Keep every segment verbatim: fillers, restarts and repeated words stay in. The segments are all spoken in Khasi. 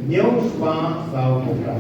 Hynñiew spah saw phew phra.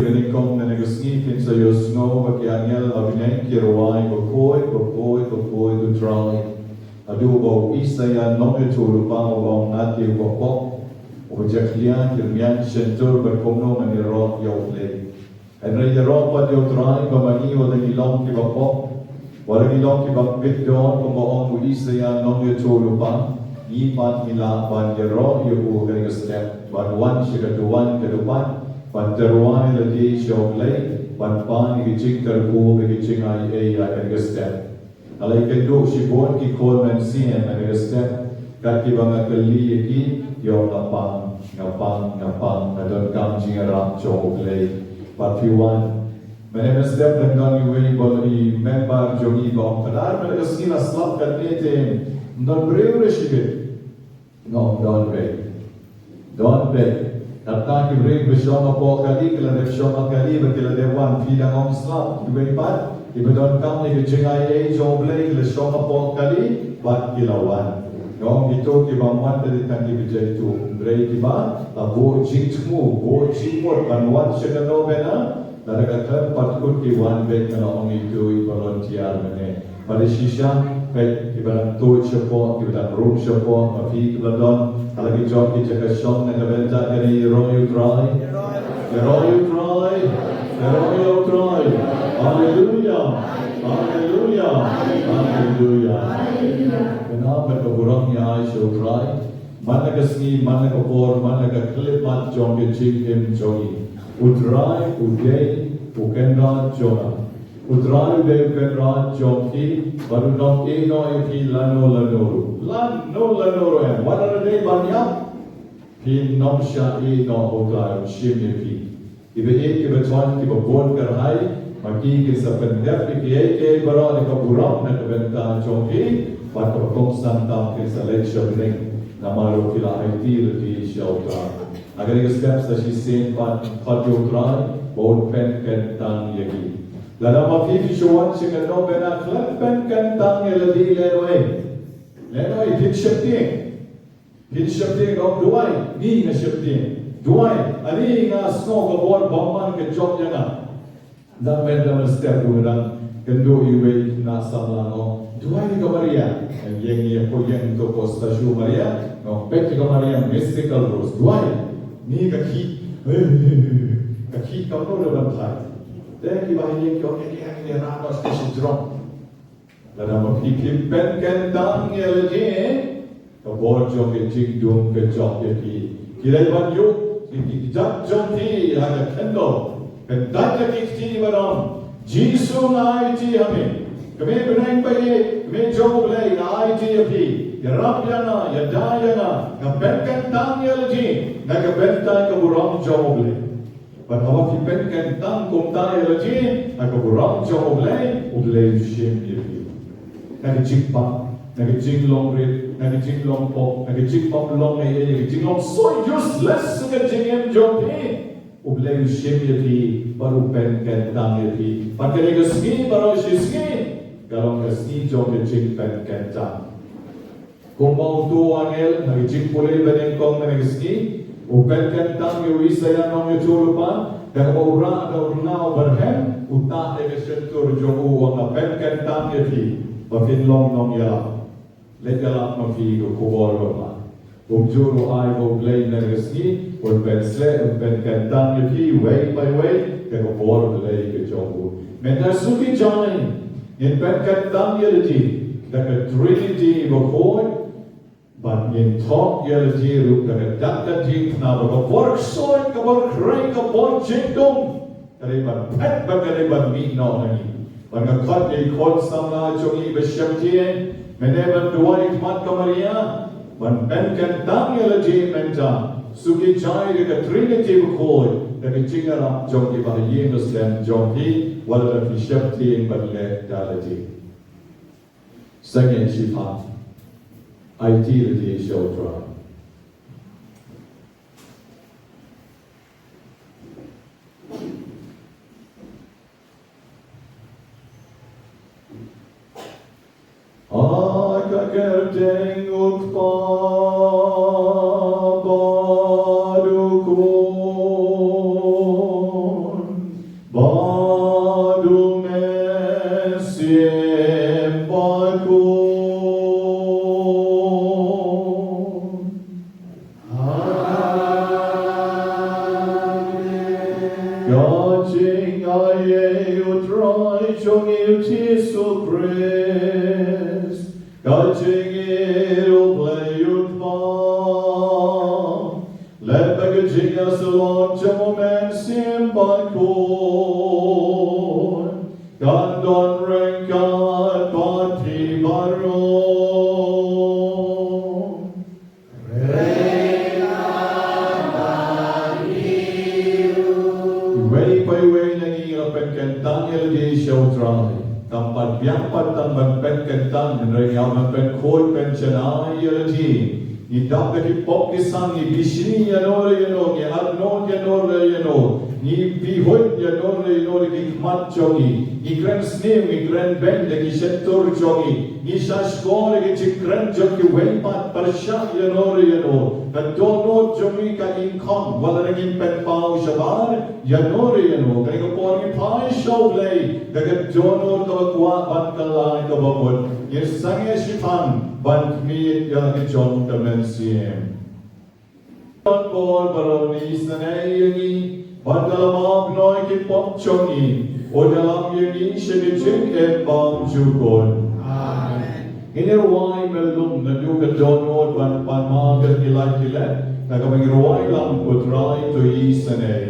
Kane kong na ka sngi kin sa ïohsngew ba ki angel ha bneng ki rwai, bakhuid, bakhuid, bakhuid U Trai. Haduh ba u Isaïah nongïathuhlypa u ong, nga te uba pop, uba jakhlia ki rmiang shyntur, bad kumno ngan ïaroh ïa U Blei. Hynrei ïaroh pat ïa U Trai ba ma ngi wat la ngi long kiba pop, wat la ngi long kiba bit don, kumba ong u Isaïah nongïathuhlypa, ngi pat ngi lah ban ïaroh ïa u ha kane ka step, ban wan sha ka duwan ka dupat, ban tyrwa ïa lade sha U Blei, ban pan ïa ka jingkyrkhu bad ka jingaiei ha kane ka step. Nga la ïakynduh shibun ki khun mynsiem ha kane ka step, kat kiba nga kylli ïa ki, ki ong nga pang, nga pang, nga pang, nga donkam jingïarap jong U Blei. Bad phi wan. Mynne mynstep dang don iwei i member jong ngi ba ong, Phadar, mynne ka sngi la slap katne te ym don briew re shibit. Nga ong don beit. Don beit. Kata ki briew ba shong hapoh kali ki la dep shong ha kali bad ki la dep wan, phi dang ong slap. Kiwei pat kiba donkam ïa ka jingaiei jong U Blei ki la shong hapoh kali bad ki la wan. Nga ong kito kiba ym wan te dei tang kiba jaituh. Hynrei kiba la buh jingthmu, buh jingmut ban wan sha kano kano. Lada ka khlem pat kut ki wan beit, nga la ong ïa kito i volunteer mynne. Bad shisha beit kiba dang tuid shapoh, kiba dang rung shapoh, ma phi kiba don ha la ki jong ki jaka shong na ka bynta kane, ïaroh ïa U Trai. Ïaroh ïa U Trai. Ïaroh ïa U Trai. Haleluya. Haleluya. Haleluya. Kane ka burom ngi ai sha U Trai. Man la ka sngi, man la ka por, man la ka khyllipmat jong ka jingim jong ngi, U Trai u dei u Kynrad jong nga. U Trai u dei u Kynrad jong phi, bad un ïehnoh ïa phi lano lano ruh. Lano lano ruh em. Wat la dei ban ïap, phin ym shah ïehnoh, U Trai un shim ïa phi. Kiba ïeit kiba ïeit kiba bun kyrhai, ma ki kin sa pyndep ïa kiei kiei baroh na ka burom na ka bynta jong phi, bad kaba kongsan tam kin sa leit sha bneng, namar ruh ki la aiti lade sha U Trai. Ha kane ka step sa shisien pat khot ïa U Trai ba un pynkyntang ïa ki. Lada ma phi phi shu wan sha kano bynta khlem pynkyntang ïa lade, lehnoh ei. Lehnoh ei, phin sheptieng. Phin sheptieng, ong, duwai, ngi nga sheptieng. Duwai, ani nga sngew ka bor bymman ka jop ïa nga. Dang mynta mynstep ruh dang kynduh iwei na samla, ong, duwai ka Maria. Ïeng ïa ka, ïeng to ko stashu Maria, ong, peit ka Maria, mystical rose. Duwai, ngi ka khih. Ka khih kam no da ban thait. Te kiba ïeng ki ong, ïeng ïeng ïeng, ra ba shu jrong. Lada ma phi phim pynkyntang ïa lade, ka bor jong ka jingdum ka jop ïa phi. Ki dei ban ïuh ki kjat jong phi ha ka khyndew. Kyntait ïa ki kti ba don. Jisu, nga aiti ha me. Kmie bneng ba ïeit, kmie jong U Blei, nga aiti ïa phi. Ïarap ïa nga, ïada ïa nga. Nga pynkyntang ïa lade na ka bynta ka burom jong U Blei. Bad haba phi pynkyntang kumta ïa lade ha ka burom jong U Blei, U Blei u shim ïa phi. Na ka jingpang, na ka jinglong rit, na ka jinglong pop, na ka jingbym long ei ei, na ka jinglong so useless ha ka jingim jong phi, U Blei u shim ïa phi bad u pynkyntang ïa phi. Bad kane ka sngi baroh shi sngi ka long ka sngi jong ka jingpynkyntang. Kumba uto u angel ha ka jingpule banyngkong mynne ka sngi u pynkyntang ïa u Isaïah nongïathuhlypa, da kaba u rah da u rnga u byrhem, u tah ïa ka shyntur jong u, u ong, nga pynkyntang ïa phi ba phin long nongïalap. Leit ïalap ma phi ka khubor kaba bha. Kumjuh ruh ai ba U Blei mynne ka sngi un pynsleh, un pynkyntang ïa phi wei pa wei da ka bor Blei ka jong u. Mynta shu ki jong ngi, ngin pynkyntang ïa lade da ka Trinity bakhuid, bad ngin thok ïa lade ruh da ka dak ka diengphna, ba ka bor ksuid, ka bor khrei, ka bor jingdum ka dei ban phet bad ka dei ban mih noh na ngi. Bad nga khot ïa ki khun samla jong ngi ba sheptieng mynne ban duwai khmat ka Maria, ban pynkyntang ïa lade mynta. Shu ki jai da ka Trinity bakhuid, da ka jingïarap jong ki ba ha ïing ha sem jong phi, wat la phi sheptieng ban leh da lade. Sangeh shiphang. Aiti lade sha U Trai. Ha ka kyrteng U Kpa bad U Khun bad U Mynsiem Bakhuid. Amen. Ka jingaiei U Trai jong ngi U Jisu Khrist, ka jingïeit U Blei U Kpa, lem bad ka jingïasyllok jong U Mynsiem Bakhuid, kan don ryngkat bad phi baroh. Iwei pa iwei na ngi ngi la pynkyntang ïa lade sha U Trai. Kam pat biang pat tang ban pynkyntang, hynrei ngi hap ban pynkhuid pynshai ïa lade. Ngi dap da ki pop ki san, ngi bishni ïano re ïano, ngi arngut ïano re ïano, ngi bihuid ïano re ïano da ki khmat jong ngi. Ngi kren sniew, ngi kren beiñ da ki shyntur jong ngi. Ngi shahshkor ïa ki jingkren jong kiwei pat, pyrshah ïano re ïano. Ka dohnud jong ngi ka ingkhong, wat la ngin pynpaw shabar ïano re ïano. Kane ka por ngi phai sha U Blei da ka dohnud kaba kwah ban kylla kaba mut. Ngin sangeh shiphang ban khmih ïa ka jong ka mynsiem. Bor baroh, isynei ïa ngi, Bad nga la map noh ïa ki pop jong ngi, un ïalam ïa ngi sha ka jingim bymjukut. Amen. Ngin ïa rwai, me lum, naduh ka dohnud ban pan ma ka ki lait ki let, na kaba ngi rwai lang, Ko Trai to isynei.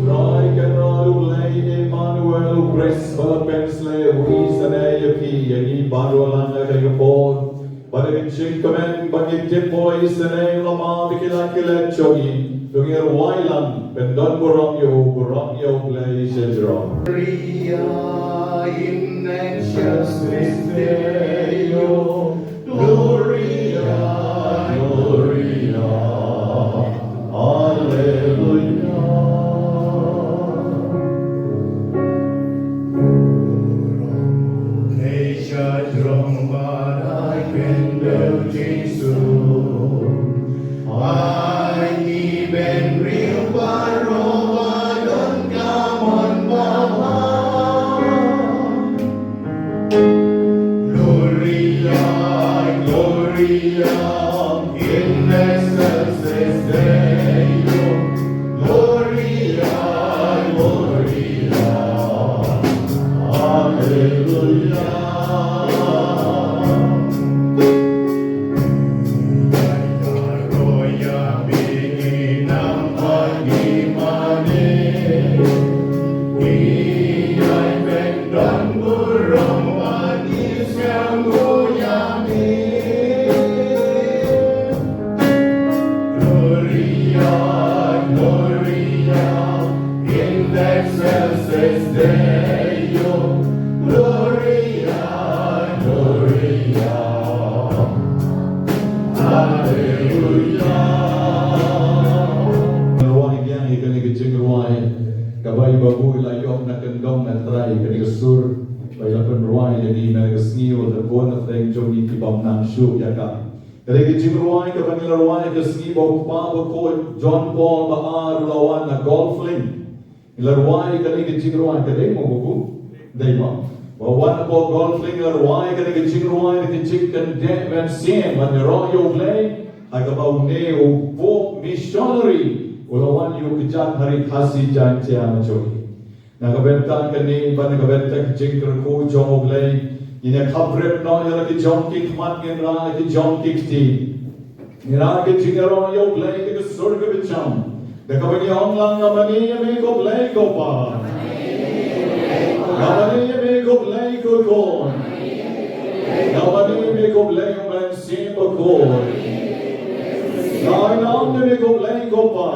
Trai Kynrad U Blei Immanuel, U Khrist ba la pynshlur, u isynei ïa phi, ïa ngi baroh lang ha kane ka por. Bad da ka jingkmen ba ngi tip ba u isynei u la map ïa ki lait ki let jong ngi, to ngin rwai lang, pyndon burom ïa u, burom ïa U Blei shajrong. Gloria in excelsis Deo. Gloria, Gloria, Alleluia. Hei shajrong ba dei pyndew Jisu. Ai ngi bynriew baroh ba don ka mon babha. Gloria, Gloria in excelsis Deo. Gloria, Gloria, Alleluia. Gloria, Gloria in excelsis Deo. Gloria, Gloria, Alleluia. Rwai biang ïa kane ka jingrwai kaba i babu i la ïoh na kyndong na Trai, kane ka sur ba i la pynrwai ïa ngi mynne ka sngi, wat la bun na pdeng jong ngi ki bym nang shuh ïa ka. Kane ka jingrwai kaba ngi la rwai ka sngi ba u kpa bakhuid John Paul ba ar u la wan na Golf Link. Ngi la rwai kane ka jingrwai, ka dei mo, Babu? Dei mo. Ba wan hapoh Golf Link, ngi la rwai kane ka jingrwai, ka jingkyndit mynsiem ban ïaroh ïa U Blei ha kaba une u Pope missionary u la wan ïa u kjat ha ri Khasi Jaiñtia jong ngi. Na ka bynta kane bad na ka bynta ka jingkyrkhu jong U Blei, ngin ïa khapbrip noh ïa la ki jong ki khmat, ngin rah la ki jong ki kti. Ngi rah ka jingïaroh ïa U Blei da ka sur kaba jam, da kaba ngi ong lang: Nga mane ïa me ko Blei ko Pa. Nga mane ïa me ko Blei ko Khun. Nga mane ïa me ko Blei U Mynsiem Bakhuid. Nga ainguh ïa me ko Blei ko Pa.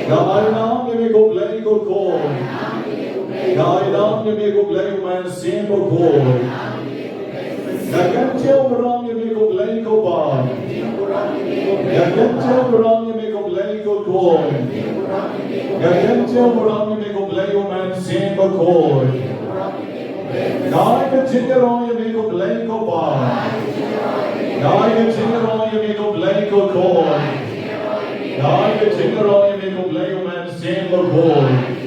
Nga ainguh ïa me ko Blei ko Khun. Nga aidam ïa me ko Blei u Mynsiem Bakhuid. Nga kyntiew burom ïa me ko Blei ko Pa. Nga kyntiew burom ïa me ko Blei ko Khun. Nga kyntiew burom ïa me ko Blei u Mynsiem Bakhuid. Nga ai ka jingïaroh ïa me ko Blei ko Pa. Nga ai ka jingïaroh ïa me ko Blei ko Khun. Nga ai ka jingïaroh ïa me ko Blei u Mynsiem Bakhuid.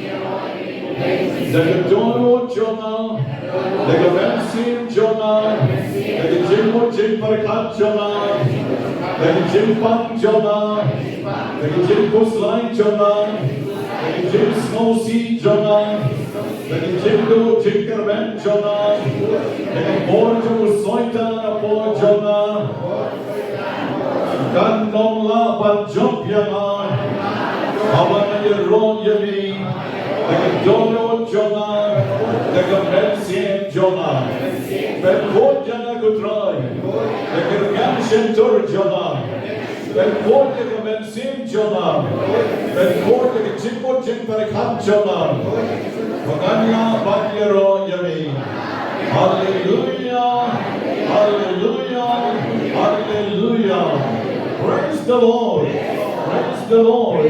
Da ka dohnud jong nga, da ka mynsiem jong nga, da ka jingmut jingpyrkhat jong nga, da ka jingpang jong nga, da ka jingkhuslai jong nga, da ka jingsngewsih jong nga, da ka jingduh jingkyrmen jong nga, da ka bor jong u Soitan hapoh jong nga, kan ym lah ban jop ïa nga. Haba nga ïaroh ïa me da ka dohnud jong nga, da ka mynsiem jong nga. Pynkhuid ïa nga ko Trai da ka rynsan shyntur jong nga. Pynkhuid ïa ka mynsiem jong nga. Pynkhuid ïa ka jingmut jingpyrkhat jong nga. Ba ngan lah ban ïaroh ïa me. Haleluia. Haleluia. Haleluia. Praise the Lord. Praise the Lord.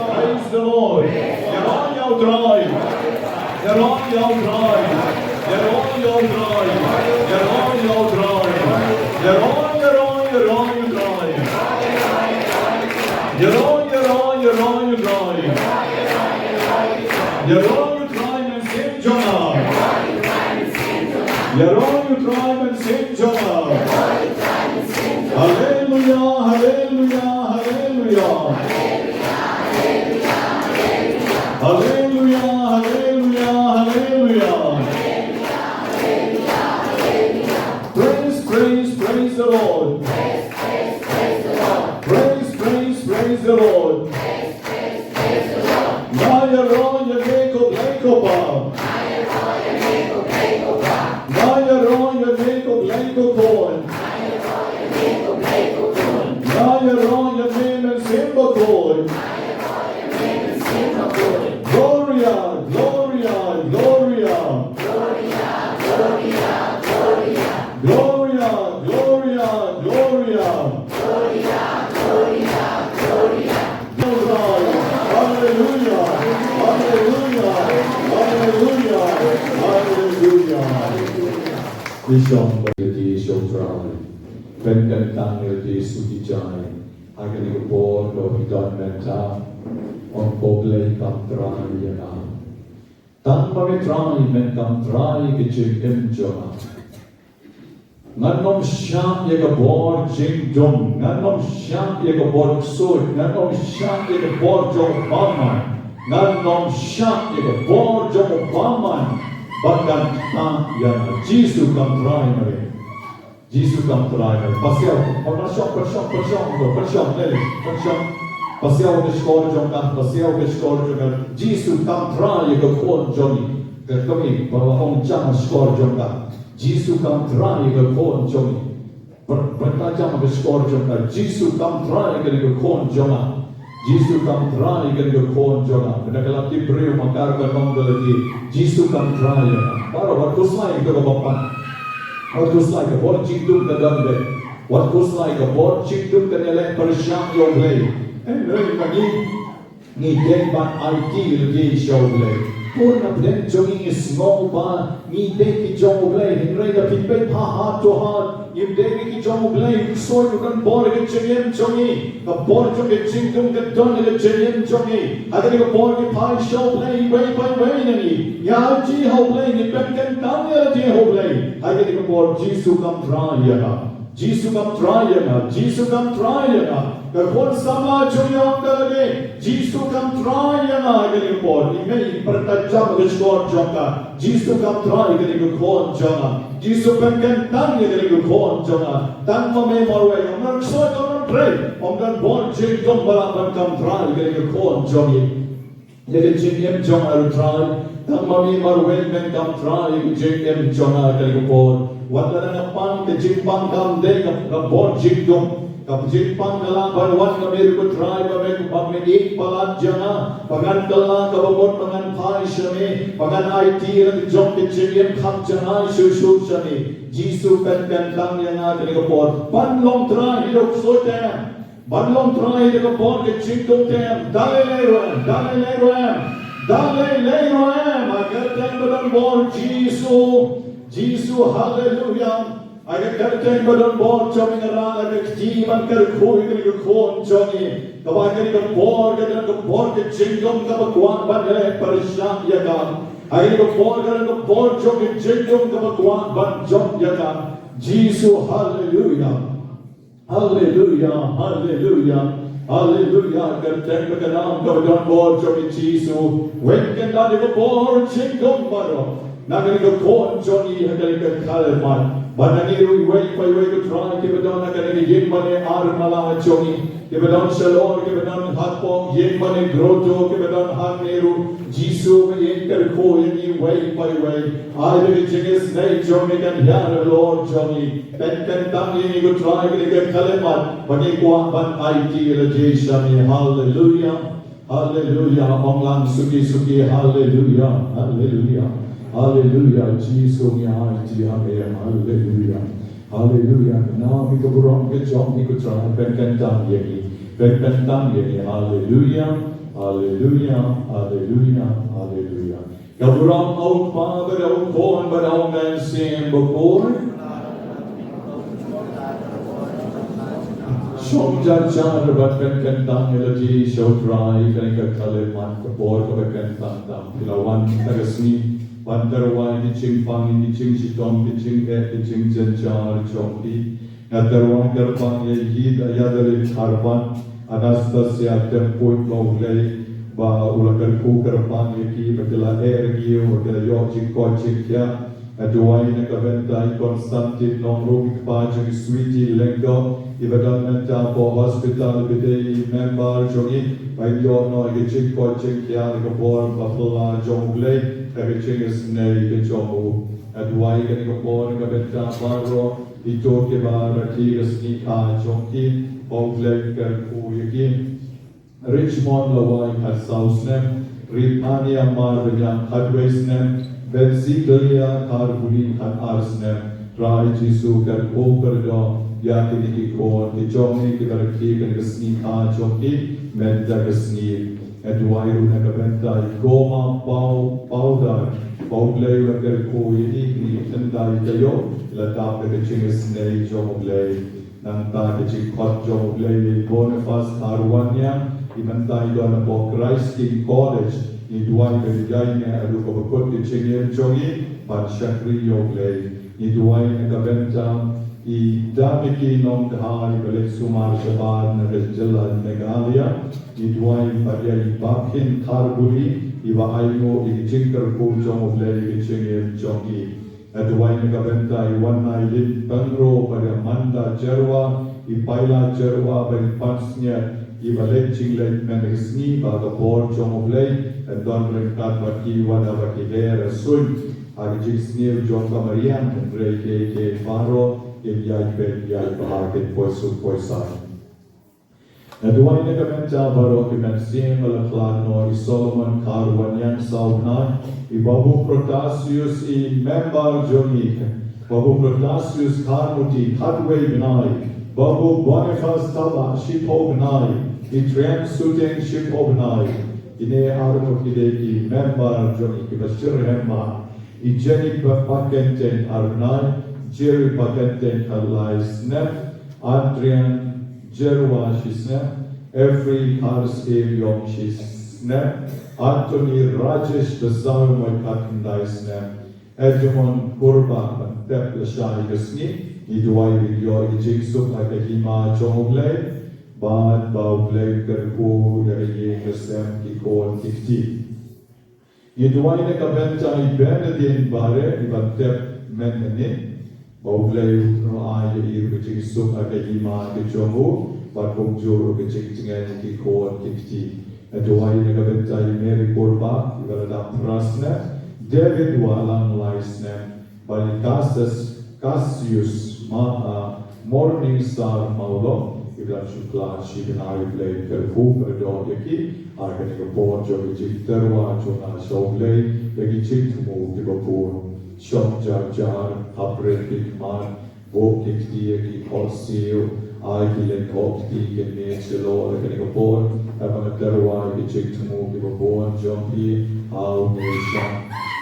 Praise the Lord. Ïaroh ïa u Trai. Ïaroh ïa u Trai. Ïaroh ïa u Trai. Ïaroh ïa u Trai. Ïaroh, ïaroh, ïaroh ïa u Trai. Ïaroh, ïaroh, ïaroh ïa u Trai. Ïaroh ïa u Trai mynsiem jong nga. Ïaroh ïa u Trai mynsiem jong nga. Haleluia, haleluia, haleluia. Haleluia, haleluia, haleluia. Praise, praise, praise the Lord. Praise, praise, praise the Lord. Nga ïaroh ïa me ko Blei ko Pa. Nga ïaroh ïa me ko Blei ko Khun. Nga ïaroh ïa me Mynsiem Bakhuid. Gloria, Gloria, Gloria. Gloria, Gloria, Gloria. Haleluia, haleluia, haleluia, haleluia. Ngi shong bad ïa phi Ïesu Trai. Pynkyntang ïa phi Ïesu Trai. Ha kane ka por kaba phi don mynta. Ong ko Blei kam trai ïa nga. Tang ma me Trai men kam trai ïa ka jingim jong nga. Ngan ym shah ïa ka bor jingdum, ngan ym shah ïa ka bor ksuid, ngan ym shah ïa ka bor jong u bamon, ngan ym shah ïa ka bor jong u bamon ba kan tah ïa nga. Jisu kam trai ma me. Jisu kam trai. Pasiaw, pynshong, pynshong, pynshong, pynshong, leh, pynshong. Pasiaw ka shkor jong ka, pasiaw ka shkor jong ka. Jisu kam trai ïa ka khun jong ngi. Ka kmie, ba la ong jam shkor jong ka. Jisu kam trai ïa ka khun jong ngi. Pyn, pynshong jam ka shkor jong ka. Jisu kam trai ïa ka khun jong nga. Jisu kam trai ïa kane ka khun jong nga. Kane ka lad ki briew ma ka ruh ka ong ka lad ki. Jisu kam trai ïa nga. Baroh wat khuslai ïa ka bapang. Wat khuslai ka bor jingdum ka don beit. Wat khuslai ka bor jingdum kan ïaleh pyrshah ïa U Blei. Hynrei ma ngi ngi dei ban aiti lade sha U Blei. Bun na pdeng jong ngi ngi sngew ba ngi dei ki jong U Blei. Hynrei da phi peit ha heart to heart. Ngim dei ki jong U Blei, u ksuid u don bor ha ka jingim jong ngi. Ka bor jong ka jingdum ka don ha ka jingim jong ngi. Ha kane ka bor ngi phai sha U Blei, iwei pa iwei na ngi. Ngi aiti ha U Blei, ngi pynkyntang ïa lade ha U Blei. Ha kane ka bor Jisu kam trai ïa nga. Jisu kam trai ïa nga. Jisu kam trai ïa nga. Ka khun samla jong ngi ong da lade, Jisu kam trai ïa nga ha kane ka por. Ngi mih pyrta jam ka shkor jong ka. Jisu kam trai ïa kane ka khun jong nga. Jisu pynkyntang ïa kane ka khun jong nga. Tang ma me marwei, ym don ksuid, ym don trei, ym don bor jingdum ba lah ban kam trai ïa kane ka khun jong ngi. Ïa ka jingim jong nga, Trai, tang ma me marwei men kam trai ïa ka jingim jong nga ha kane ka por. Wat la dang nga pang, ka jingpang kam dei ka, ka bor jingdum. Ka jingpang ka lah ban wan na me ruh ko Trai, ba me, ba me ïeit palat ïa nga, ba ngan kylla kaba mut, ba ngan phai sha me, ba ngan aiti ïa la ka jong ka jingim kham janai shuh shuh sha me. Jisu, pynkyntang ïa nga kane ka por. Ban long Trai ïa ka ksuid em. Ban long Trai ïa ka por ka jingkut em. Da lei lei ruh em, da lei lei ruh em, da lei lei ruh em. Ha ka kyrteng ba don bor Jisu. Jisu, haleluya. Ha ka kyrteng ba don bor jong me nga rah ïa ka kti ban kyrkhu ïa kane ka khun jong ngi. Kaba ha kane ka por ka don ka bor ka jingdum kaba kwah ban leh pyrshah ïa ka. Ha kane ka por ka don ka bor jong ka jingdum kaba kwah ban jop ïa ka. Jisu, haleluya. Haleluya, haleluya, haleluya. Kyrteng ba ka nam kaba don bor jong ngi Jisu. Weng kyndan ïa ka bor jingdum baroh na kane ka khun jong ngi ha kane ka khyllipmat. Bad na ngi ruh iwei pa iwei ko Trai kiba don ha kane ka ïing mane Armala jong ngi, kiba don shalor, kiba don hapoh ïing mane Grotto, kiba don hangne ruh. Jisu, me ïeit, kyrkhu ïa ngi iwei pa iwei. Ai da ka jingisynei jong me kan hiar halor jong ngi. Pynkyntang ïa ngi ko Trai ha kane ka khyllipmat ba ngi kwah ban aiti ïa la jingshisha. Haleluya. Haleluya. Ong lang suki suki, haleluya. Haleluya. Haleluya. Jisu, ngi aiti ïa me. Haleluya. Haleluya. Ka nam ka burom ka jong me ko Trai, pynkyntang ïa ngi. Pynkyntang ïa ngi. Haleluya. Haleluya. Haleluya. Haleluya. Ka burom ha u Kpa bad ha u Khun bad ha u Mynsiem Bakhuid. Shong jar jar bad pynkyntang ïa la jingshisha ko Trai ha kane ka khyllipmat, ka por kaba kyntang tam. Phi la wan ha ka sngi ban tyrwa ïa ki jingpang, ïa ki jingshitom, ki jingeh, ki jingjynjar jong phi. Nga tyrwa kyrpang ïa i Dayadalin Kharpan, Anastasia Tempuid, ba U Blei ba u la kyrkhu kyrpang ïa ki ba ki la eh ryngiew, ba ki la ïoh jingkoit jingkhiah. Nga duwai na ka bynta i Constantine Nongrum, i kpa jong i Sweety Lyngdoh, i ba don mynta hapoh hospital, i ba dei i member jong ngi, ba in ïoh noh ïa ka jingkoit jingkhiah ha ka bor ba phylla jong U Blei, ha ka jingisynei ka jong u. Nga duwai kane ka por na ka bynta baroh ito kiba rakhe ka sngi kha jong ki, ba U Blei un kyrkhu ïa ki. Richmond Lawai khatsaw snem, Ripania Marbaniang khatwei snem, Betsy Dahlia Kharbuli khatar snem. Trai Jisu, kyrkhu kyrdoh ïa kine ki khun ki jong ngi kiba rakhe kane ka sngi kha jong ki mynta ka sngi. Nga duwai ruh na ka bynta i Goma Pau, Paudar, ba U Blei un kyrkhu ïa i, kine ki khyndai taïew, la dap da ka jingisynei jong U Blei. Nangta ka jingkhot jong U Blei ïa i Boniface Kharwaniang, i mynta i don hapoh Christ King College, ngi duwai ba un ïaineh haduh kaba kut ka jingim jong i ban shakri ïa U Blei. Ngi duwai na ka bynta i Damiki Nongdhar, i ba leit sumar shabar na ka jylla Meghalaya. Ngi duwai bad ïa i Bakhin Kharbuli, i ba ainguh ïa ka jingkyrkhu jong U Blei ha ka jingim jong i. Nga duwai na ka bynta i Wannailin Pyngrow bad i Amanda Jyrwa, i Paila Jyrwa bad i Pansngiat, i ba leit jingleit mynta ka sngi, ba ka bor jong U Blei un don ryngkat bad ki wat la ba ki her suiñ ha ka jingsniew jong ka mariang, hynrei kiei kiei baroh kin ïaid beit ïaid bha, kin poi suk poi san. Nga duwai na ka bynta baroh ki mynsiem ba la khlad noh, i Solomon Kharwaniang saw bnai, i Babu Protasius i member jong ngi, Babu Protasius Kharmuti khatwei bnai, Babu Boniface Tabah shiphew bnai, i Trian Suting shiphew bnai. Kine arngut ki dei ki member jong ngi kiba shitrhem bha. I Jenny Pa-, Pakenteng ar bnai, Jerry Pakenteng khatlai snem, Adrian Jyrwa shi snem, Every Kharsiem Yong shi snem, Anthony Rajesh Besar Moi khatkhyndai snem, Edmond Kurbah ban tep lashai ka sngi. Ngi duwai ba un ïoh ïa ka jingsuk ha ka hima jong U Blei, bad ba U Blei un kyrkhu ïa ka ïing ka sem, ki khun ki kti. Ngi duwai na ka bynta i Bernadine Bare, i ban tep mynmiet, ba U Blei un ai ïa i ruh ka jingsuk ha ka hima ka jong u, bad kumjuh ruh ka jingtngen ïa ki khun ki kti. Ngi duwai na ka bynta i Mary Kurbah, i ba la dap phra snem, David Wahlang lai snem, bad i Cassius, Cassius Ma, ah, Morning Star Mawlong, Ki la shu khlad shi bnai, Blei, kyrkhu kyrdoh ïa ki ha kane ka por jong ka jingtyrwa jong nga sha U Blei ïa ki jingthmu kiba bun. Shong jar jar, hap rit ki khmat, buh ki kti ïa ki khohsiew, ai ki lyngkhuh kti ki miet shalor ha kane ka por. Haba nga tyrwa ïa ki jingthmu kiba bun jong phi ha une u shnong,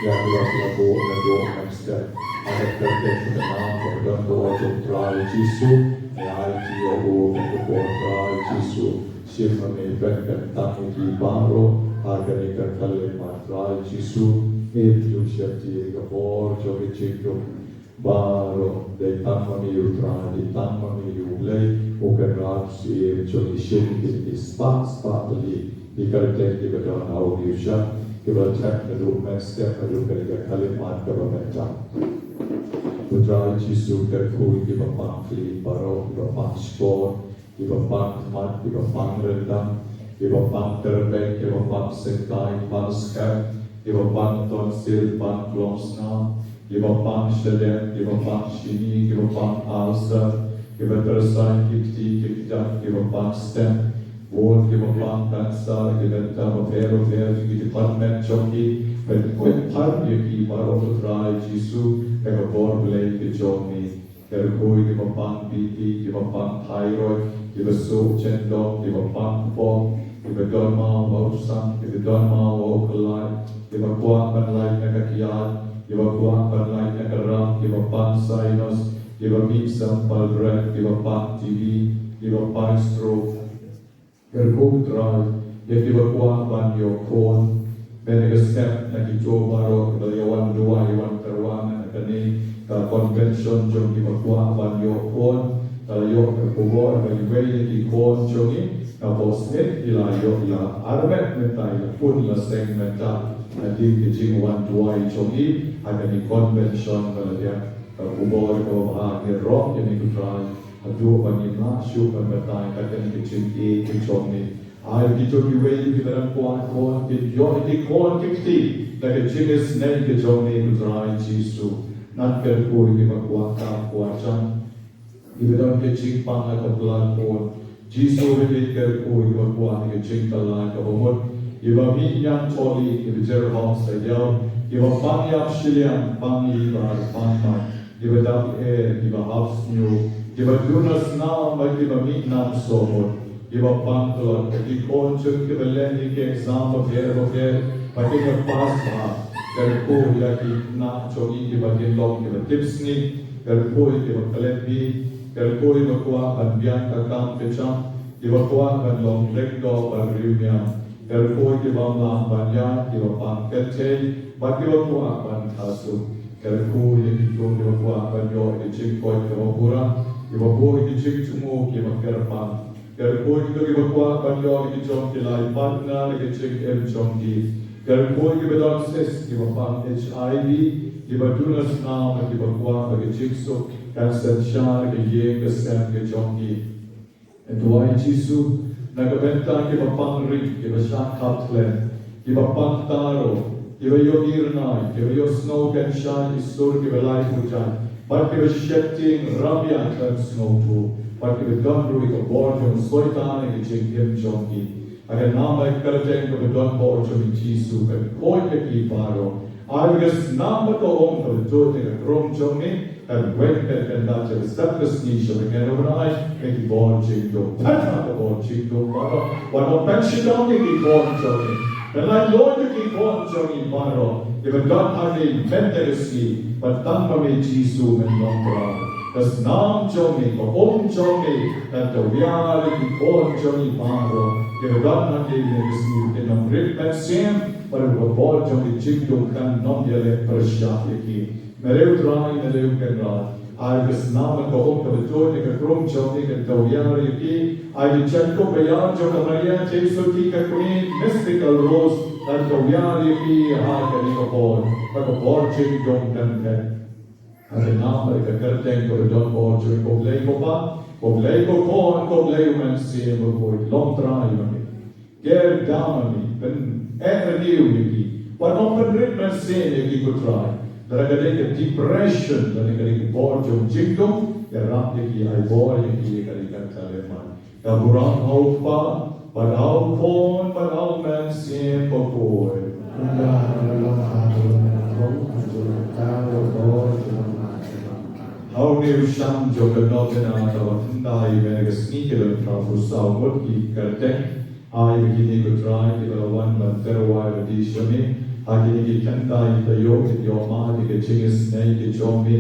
ïa kiba phi la buh naduh mynstep. Ha ka kyrteng kaba nam kaba don ka bor jong U Trai Jisu, ngi ai kti ïa u ha kane ka por, Trai Jisu. Shim ma me pynkyntang ïa ki baroh ha kane ka khyllipmat, Trai Jisu. Ngin ïa sheptieng ïa ka bor jong ka jingdum baroh. Dei tang ma me U Trai, dei tang ma me U Blei, U Kynrad Syiem jong ngi. Shim ïa kine ki spah spah tylli ki kyrteng kiba don ha une u shnong, kiba la thep naduh mynstep haduh kane ka khyllipmat kaba mynta. U Trai Jisu, kyrkhu ïa kiba pang kli baroh, kiba pang shkor, kiba pang khmat, kiba pang ryndang, kiba pang tyrpeng, kiba pang syngkai, pang skhem, kiba pang tonsil, pang klongsnam, kiba pang shadem, kiba pang shini, kiba pang ulcer, kiba tyrsa ki kti ki kjat, kiba pang stent, bun kiba pang cancer, ki bynta bapher bapher jong ki department jong ki, pynkoit pynpait ïa ki baroh, U Trai Jisu, da ka bor Blei ka jong me. Kyrkhu ïa kiba pang B P, kiba pang thyroid, kiba suk jyndong, kiba pang kpoh, kiba don maw ha u sang, kiba don maw ha u khlaiñ, kiba kwah ban lait na ka kyiad, kiba kwah ban lait na ka ram, kiba pang sinus, kiba mih symbai bret, kiba pang T B, kiba pang stroke. Kyrkhu, Trai, ïa kiba kwah ban ïoh khun. Mynta ka step na kito baroh kiba la ïa wan duwai, ïa wan tyrwa na kane ka convention jong kiba kwah ban ïoh khun, ka la ïoh ka khubor ba iwei na ki khun jong ngi na Bohsnit i la ïoh, i la armet mynta, i la pun, i la seng mynta. Hadien ka jingwan duwai jong ngi ha kane convention ba la dep, ka khubor kaba bha, ngi rong ïa me, ko Trai, haduh ba ngin lah shuh ban batai ïa kane ka jingïeit ka jong me. Ai kito kiwei kiba dang kwah khun, kin ïoh ïa ki khun ki kti da ka jingisynei ka jong me, ko Trai Jisu. Nang kyrkhu ïa kiba kwah kam kwah jam, kiba don ka jingpang ha ka platform. Jisu, ngi kyrkhu ïa kiba kwah ïa ka jingkylla kaba mut, kiba mih ñiangthohlieh, kiba jyrhong saïaw, kiba pang ïap shiliang, pang liver, pang mai, kiba dap eh, kiba hap sniew, kiba duna snam bad kiba mih nam sawmut, kiba pang tlot, ki khun jong kiba leh ïa ki exam bapher bapher bad kiba pass bha. Kyrkhu ïa ki khynnah jong ngi kiba kin long kiba tipsngi, kyrkhu ïa kiba klet bih, kyrkhu ïa kiba kwah ban biang ka kam ka jam, kiba kwah ban long lyngdoh bad riewniam. Kyrkhu ïa ki bym lah ban ïaid, kiba pang kynthei bad kiba kwah ban kha suk. Kyrkhu ïa kito kiba kwah ban ïoh ïa ka jingkoit kaba pura, kiba buh ïa ka jingthmu kiba kyrpang. Kyrkhu ïa kito kiba kwah ban ïoh ïa ki jong ki lai partner ïa ka jingim jong ki. Kyrkhu ïa kiba don cyst, kiba pang H I V, kiba duna snam, kiba kwah ïa ka jingsuk kan synshar ïa ka ïing ka sem ka jong ki. Duwai Jisu, na ka bynta kiba pang ring, kiba shah khap khlem, kiba pang taro, kiba ïohi rngai, kiba ïohsngew kynshai ki sur kiba lai pyrshah, bad kiba sheptieng rap ïa ka sngewthuh, bad kiba don ruh ïa ka bor jong u Soitan ha ka jingim jong ki. Ha ka nam bad ka kyrteng kaba don bor jong u Jisu, kan koit ïa ki baroh. Ai ba ka snam bad ka um kaba tuid na ka krum jong me kan weng kan kyndat sha ka step ka sngi sha ka bnai, ïa ki bor jingdum. Pynbha ka bor jingdum baroh. Wat nym pynshitom ïa ki khun jong me. Pynlait luid ïa ki khun jong me baroh. Ïa ba don ha me mynta ka sngi, ba tang ma me Jisu men long Trai. Ka snam jong me, ka um jong me kan tawiar ïa ki khun jong me baroh. Ïa ba don ha me mynta ka sngi, kin nym rit mynsiem, bad ka bor jong me jingdum kan nym ïaleh pyrshah ïa ki. Nalor Trai, nalor Kynrad, ai ka snam bad ka um kaba tuid na ka krum jong me kan tawiar ïa ki. Ai ka jingkup ba ïar jong ka Maria Theisotti, ka Queen, Mystical Rose, kan tawiar ïa ki ha kane ka por, ba ka bor jingdum kan phet. Ha ka nam bad ka kyrteng kaba don bor jong me, ko Blei ko Pa, ko Blei ko Khun, ko Blei u Mynsiem Bakhuid, long Trai ma me. Ker da ma me, pyneh rew ïa ki. Wat nym pynrit mynsiem ïa ki, ko Trai. Lada ka dei ka depression, lada ka dei ka bor jong jingdum, ïarap ïa ki, ai bor ïa ki ïa kane ka khyllipmat. Ka burom ha u Kpa, bad ha u Khun, bad ha u Mynsiem Bakhuid. Ha une u shang jong ka novena kaba khyndai mynne ka sngi ki don phra phew saw ngut ki kyrteng. Ai ba kine ko Trai kiba la wan ban tyrwa ïa ka dei shane ha kine ki khyndai taïew, ïoh mad ïa ka jingisynei ka jong me.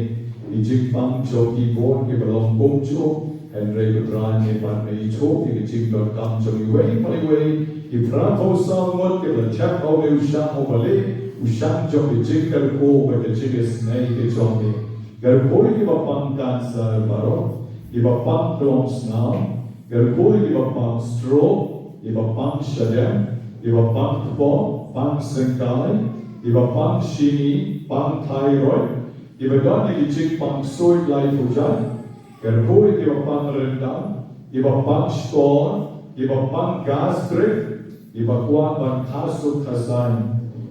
Ki jingpang jong ki bun kiba long kumjuh, hynrei ko Trai me pat me ithuh ïa ka jingdonkam jong iwei pa iwei. Ki phra phew saw ngut kiba la thep ha une u shang uba leh u shang jong ka jingkyrkhu bad ka jingisynei ka jong me. Kyrkhu ïa kiba pang cancer baroh, kiba pang klongsnam, kyrkhu ïa kiba pang stroke, kiba pang shadem, kiba pang kpoh, pang syngkai, kiba pang shini, pang thyroid, kiba don ïa ki jingpang suid lai pujat, kyrkhu ïa kiba pang ryndang, kiba pang shkor, kiba pang gastric, kiba kwah ban kha suk kha saiñ,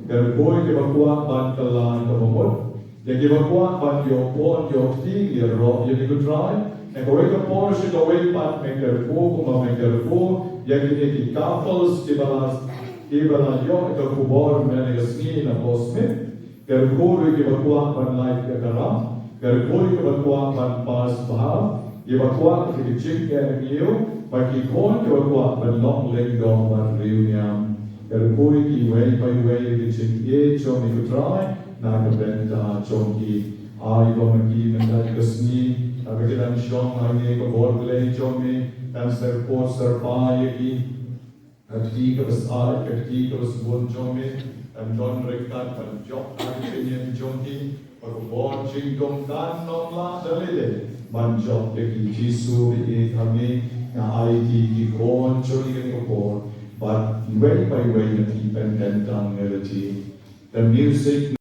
kyrkhu ïa kiba kwah ban kylla kaba mut, ïa kiba kwah ban ïoh bun ïoh kti, ïaroh ïa me ko Trai. Na kawei ka por sha kawei pat me kyrkhu kumba me kyrkhu ïa kine ki couples kiba la, kiba la ïoh ïa ka khubor mynne ka sngi na Bosmit. Kyrkhu ruh ïa kiba kwah ban lait ïa ka ram, kyrkhu ïa kiba kwah ban pass bha, ïa kiba kwah ïa ka jingeh, bad ki khun kiba kwah ban long lyngdoh bad riewniam. Kyrkhu ïa kiwei pa iwei ïa ka jingïeit jong me ko Trai na ka bynta jong ki. Ai ba ma ki mynta ka sngi, haba ki dang shong ha kane ka bor Blei jong me, kan syrkhut syrpai ïa ki. Ka kti kaba sah, ka kti kaba sbun jong me, kan don ryngkat ban jop ha ka kynja jong ki, bad ka bor jingdonkam ym lah da lei lei ban jop ïa ki. Jisu ba ïeit ha me, nga aiti ki khun jong ngi kane ka por, bad iwei pa iwei na phi pynkyntang ïa lade. The music.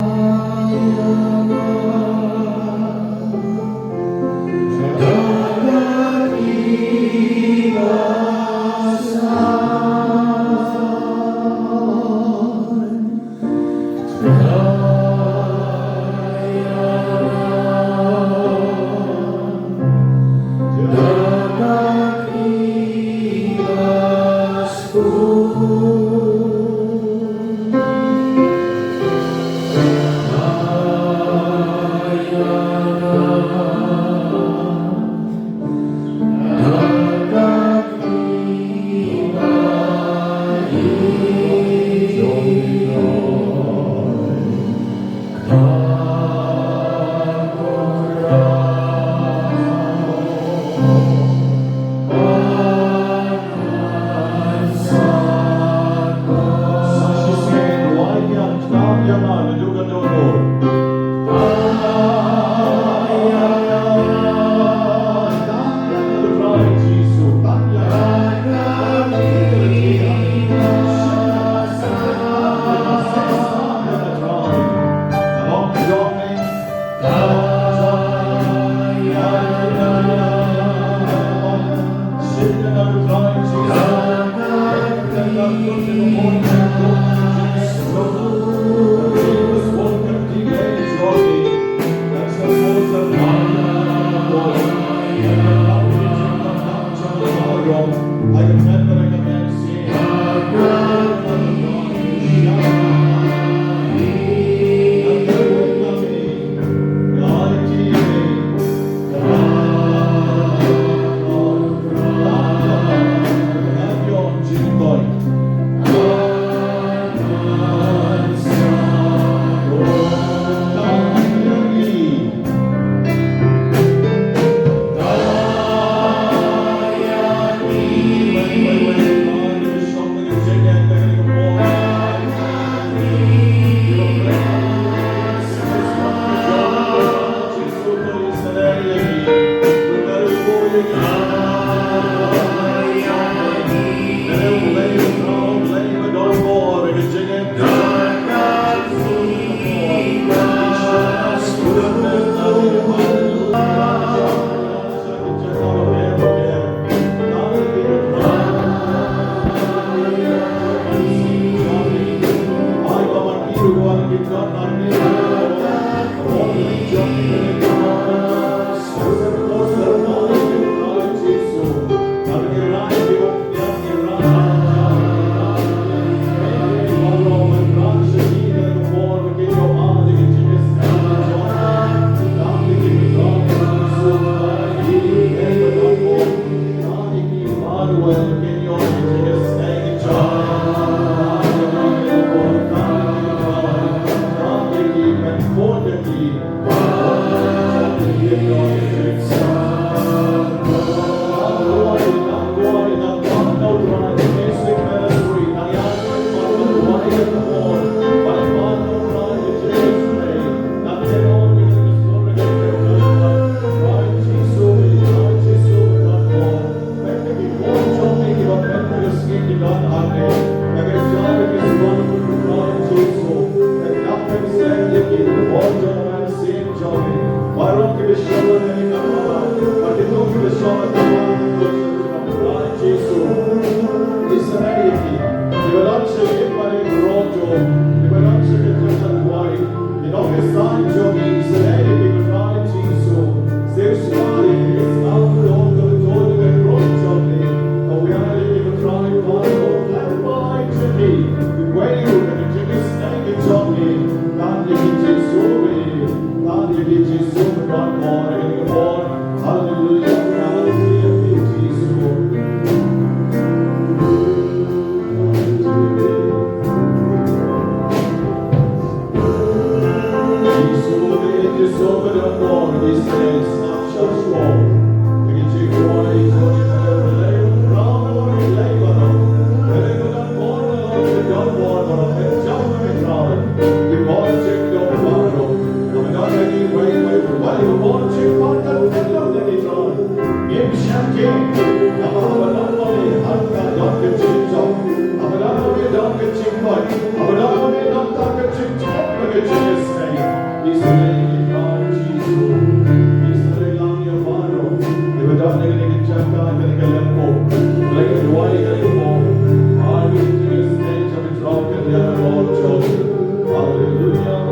Hallelujah.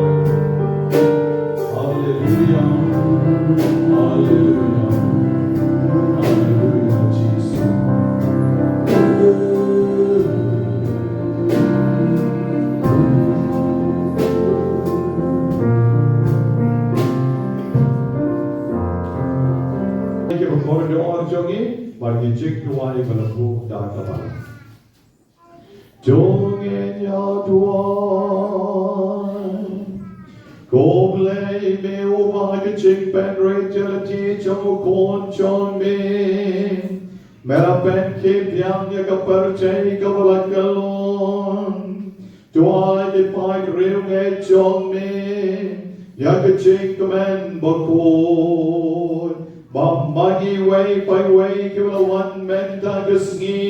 Hallelujah. Hallelujah. Hallelujah, Jesus. Thank you for going to all, Jongi. Bad ngi jingduwai ba la buh da ka bala. To ngin ïa duwai. Ko Blei me uba ha ka jingpynrit ïa la lynti jong u khun jong me, me la pynkhih biang ïa ka pyrthei kaba la kyllon. To ai ki paid riewngeit jong me ïa ka jingkmen bakhuid. Ba ma ngi iwei pa iwei kiba la wan mynta ka sngi,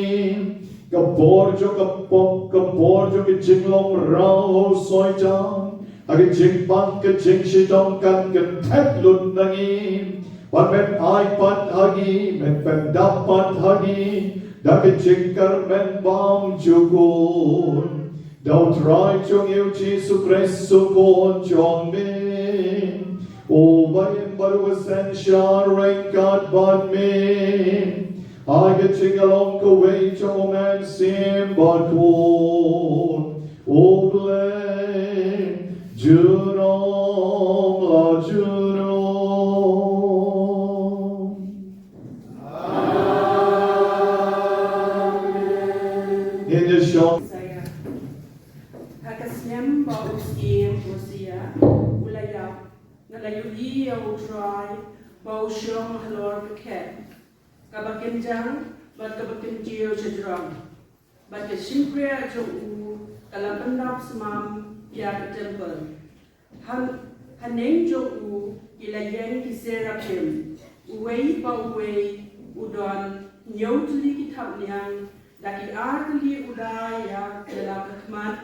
ka bor jong ka pop, ka bor jong ka jinglong raw ha u Soitan, ha ka jingpang ka jingshitom kan kynthet lut na ngi. Bad men ai pat ha ngi, men pyndap pat ha ngi da ka jingkyrmen bymjukut. Da U Trai jong ngi U Jisu Khrist U Khun jong me, uba im bad uba synshar ryngkat bad me ha ka jinglong kawei jong U Mynsiem Bakhuid, U Blei junom la junom. Ngin ïa shong. Isaiah. Ha ka snem ba u syiem Ussiah u la ïap, nga la ïohi ïa U Trai ba u shong halor ka khet kaba kynjang bad kaba kyntiew shajrong. Bad ka shympriah jong u ka la pyndap smam ïa ka templ. Ha, haneng jong u ki la ïeng ki seraphim, uwei pa uwei u don hynñiew tylli ki thapniang, da ki ar tylli u da ïa, ïa la ka khmat,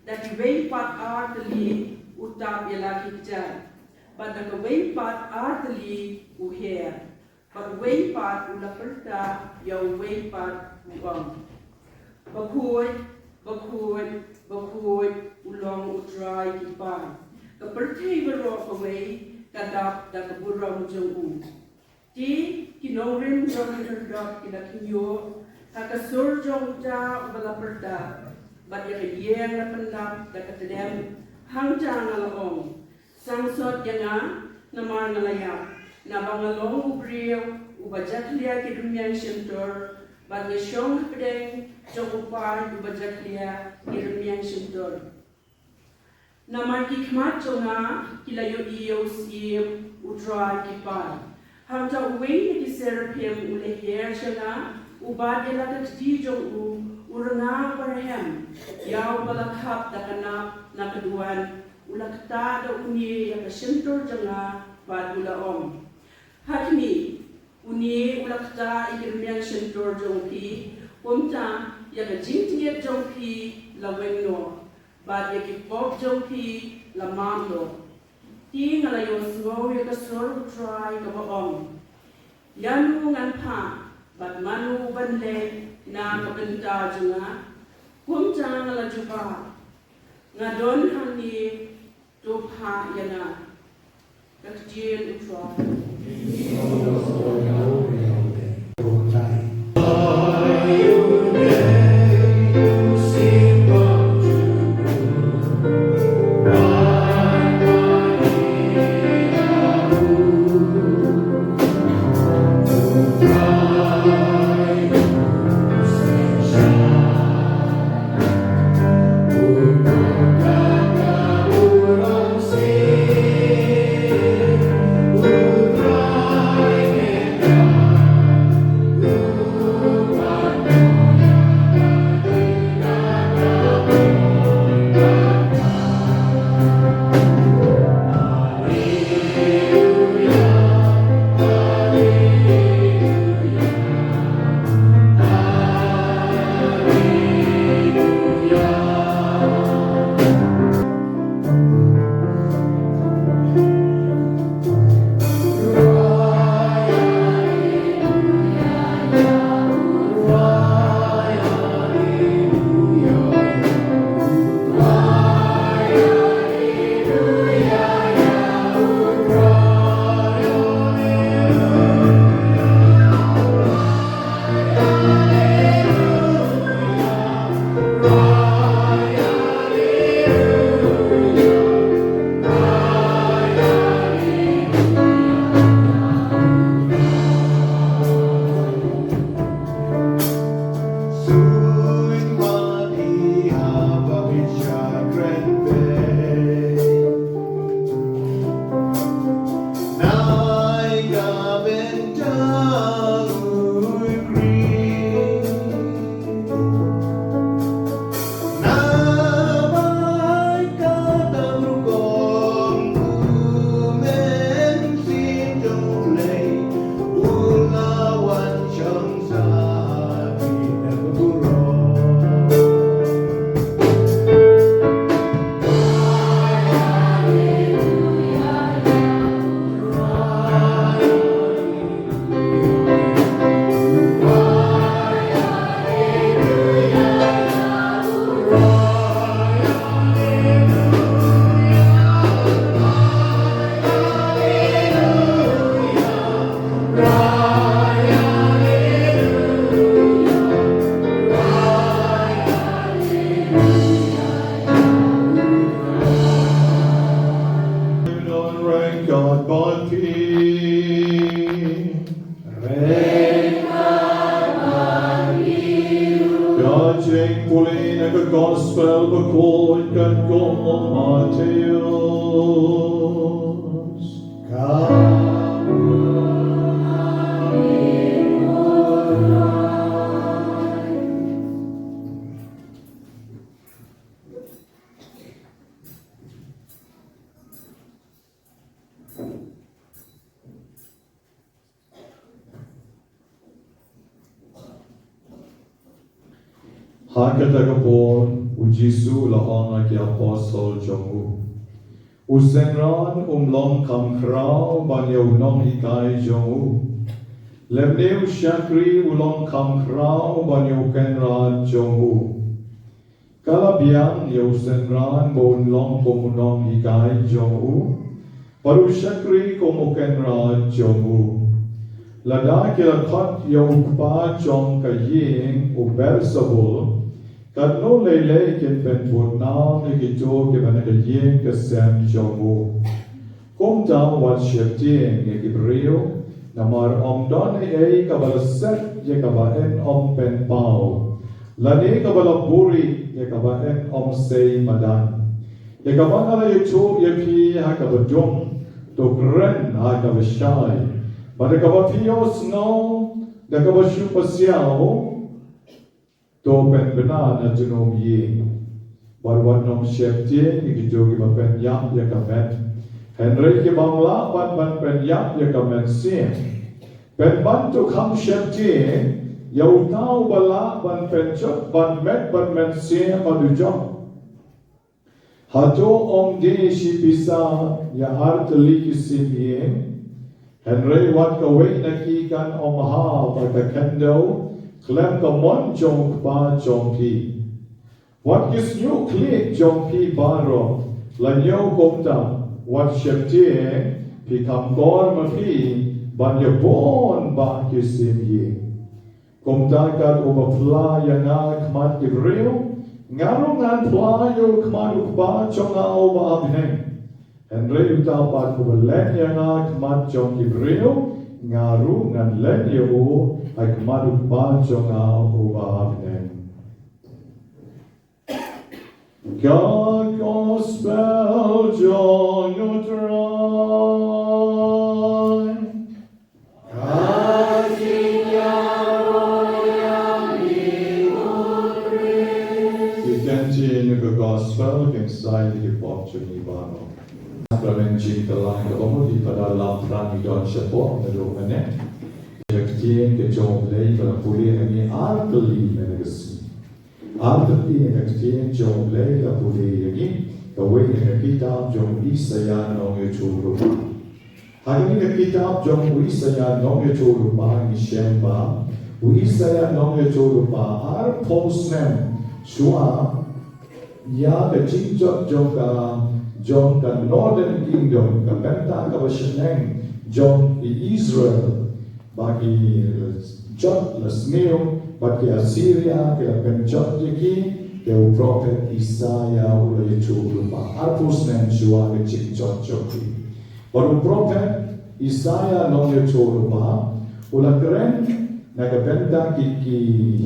da kiwei pat ar tylli u tap ïa la ki kjat, bad da kawei pat ar tylli u her. Bad uwei pat u la pyrta ïa uwei pat u ong, Bakhuid, bakhuid, bakhuid u long U Trai ki paid. Ka pyrthei baroh kawei ka dap da ka burom jong u. Te ki nongrim jong ki khyrdop ki la khynñiuh ha ka sur jong uta uba la pyrta, bad ïa ka ïing la pyndap da ka tdem hangta nga la ong, Sangsot ïa nga, namar nga la ïap, naba nga long u briew uba jakhlia ki rmiang shyntur, bad nga shong hapdeng jong u paid uba jakhlia ki rmiang shyntur. Namar ki khmat jong nga ki la ïohi ïa u Syiem U Trai ki paid. Hangta uwei na ki seraphim u la hiar sha nga, u bat ïa la ka kti jong u, u rnga barhem ïa uba la khap da ka nap na ka duwan, u la ktah da une ïa ka shyntur jong nga, bad u la ong, ha khmih, une u la ktah ïa ki rmiang shyntur jong phi, kumta ïa ka jingtngit jong phi la weng noh, bad ïa ki pop jong phi la map noh. Te nga la ïohsngew ïa ka sur U Trai kaba ong, ïa no ngan phah, bad mano ban leit na ka bynta jong nga? Kumta nga la jubab, nga don hangne, to phah ïa nga. Ka ktien U Trai. Ka jingpule na ka Gospel bakhuid katkum u Mathaios. Ha kata ka por, u Jisu u la ong ha ki apostol jong u, u synran um long kham khraw ban ïa u nonghikai jong u, lymne u shakri u long kham khraw ban ïa u kynrad jong u. Ka la biang ïa u synran ba un long kum u nonghikai jong u, bad u shakri kum u kynrad jong u. Lada ki la khot ïa u kpa jong ka ïing u Belsebul, katno lei lei kin pynbud nam ïa kito kiba na ka ïing ka sem jong u. Kumta wat sheptieng ïa ki briew, namar ym don ei ei kaba la set ïa kaba yn ym pynpaw, lane kaba la buhrieh ïa kaba yn ym sei madan. Ïa kaba nga la ïathuh ïa phi ha kaba dum, to kren ha kaba shai. Bad da kaba phi ïohsngew da kaba shu pasiaw, to pynbna na junom ïing. Bad wat nym sheptieng ïa kito kiba pynïap ïa ka met, hynrei ki bym lah ban pynïap ïa ka mynsiem. Pynban to kham sheptieng ïa uta uba lah ban pynjot ban met bad mynsiem ba dujok. Hato ym dei shi pisa ïa ar tylli ki sim ïing? Hynrei wat kawei na ki kan ym hap ha ka khyndew khlem ka mon jong u kpa jong ki. Wat ki shñiuh khlieh jong phi baroh la ñiew kumta, wat sheptieng phi kham kor ma phi ban ïabun bah ki sim ïing. Kumta kat uba phla ïa nga ha khmat ki briew, nga ruh ngan phla ïa u ha khmat u Kpa jong nga uba ha bneng. Hynrei uta pat uba len ïa nga ha khmat jong ki briew, nga ruh ngan len ïa u ha khmat u Kpa jong nga uba ha bneng. Ka gospel jong u Trai. Ki ktien jong ka gospel kin sai ïa ki pop jong ngi baroh. Sakramen jingkylla kaba mut, ïa kaba la pynlong ïa ngi don shapoh naduh mynne. Ka ktien ka jong U Blei ka la pule ïa ngi ar tylli mynne ka sngi. Ar tylli na ka ktien jong U Blei ka pule ïa ngi, kawei na ka kitab jong u Isaïah nongïathuhlypa. Ha kane ka kitab jong u Isaïah nongïathuhlypa ngi shem ba u Isaïah nongïathuhlypa arphew snem shuwa ïa ka jingjot jong ka, jong ka Northern Kingdom, ka bynta kaba shaneng jong ki Israel. Ba ki jot la sniew bad ki Assyria ki la pynjot ïa ki, te u prophet Isaïah u la ïathuh lypa arphew snem shuwa ka jingjot jong ki. Bad u prophet Isaïah nongïathuh lypa u la kren na ka bynta ki, ki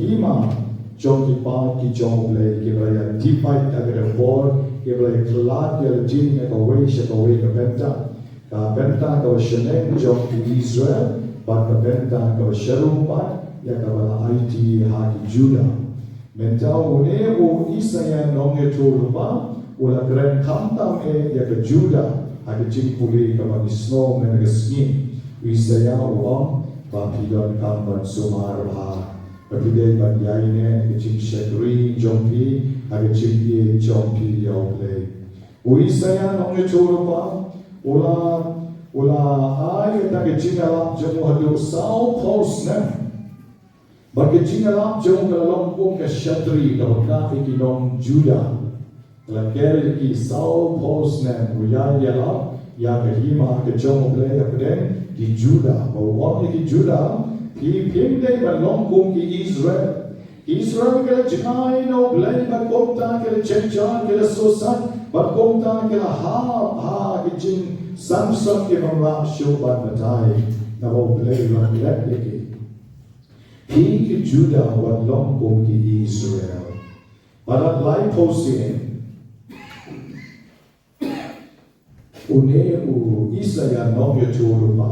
hima jong ki paid ki jong U Blei kiba la ïa dih pait ha kata ka por, kiba la ïa khlad ïa lade na kawei sha kawei ka bynta. Ka bynta kaba shaneng jong ki Israel bad ka bynta kaba sharum pat ïa kaba la aiti ha ki Judah. Mynta une u Isaïah nongïathuhlypa u la kren khamtam eh ïa ka Judah ha ka jingpule kaba ngi sngew mynne ka sngi. U Isaïah u ong ba phi donkam ban sumar bha, ba phi dei ban ïaineh ka jingshakri jong phi ha ka jingïeit jong phi ïa U Blei. U Isaïah nongïathuhlypa u la, u la ai kata ka jingïalap jong u haduh sawphew snem. Bad ka jingïalap jong u ka la long kum ka shatri kaba kah ïa ki nong Judah. Ka la ker ïa ki sawphew snem u ïai ïalap ïa ka hima ka jong U Blei hapdeng ki Judah. Ba u ong ïa ki Judah, phi phim dei ban long kum ki Israel. Ki Israel ki la jngai na U Blei bad kumta ki la jynjar, ki la sngewsih bad kumta ki la hap ha ki jingsamsot ki bym lah shuh ban batai. Naba U Blei u la klet ïa ki. Phi ki Judah wat long kum ki Israel. Bad ha laiphew sien une u Isaïah nongïathuhlypa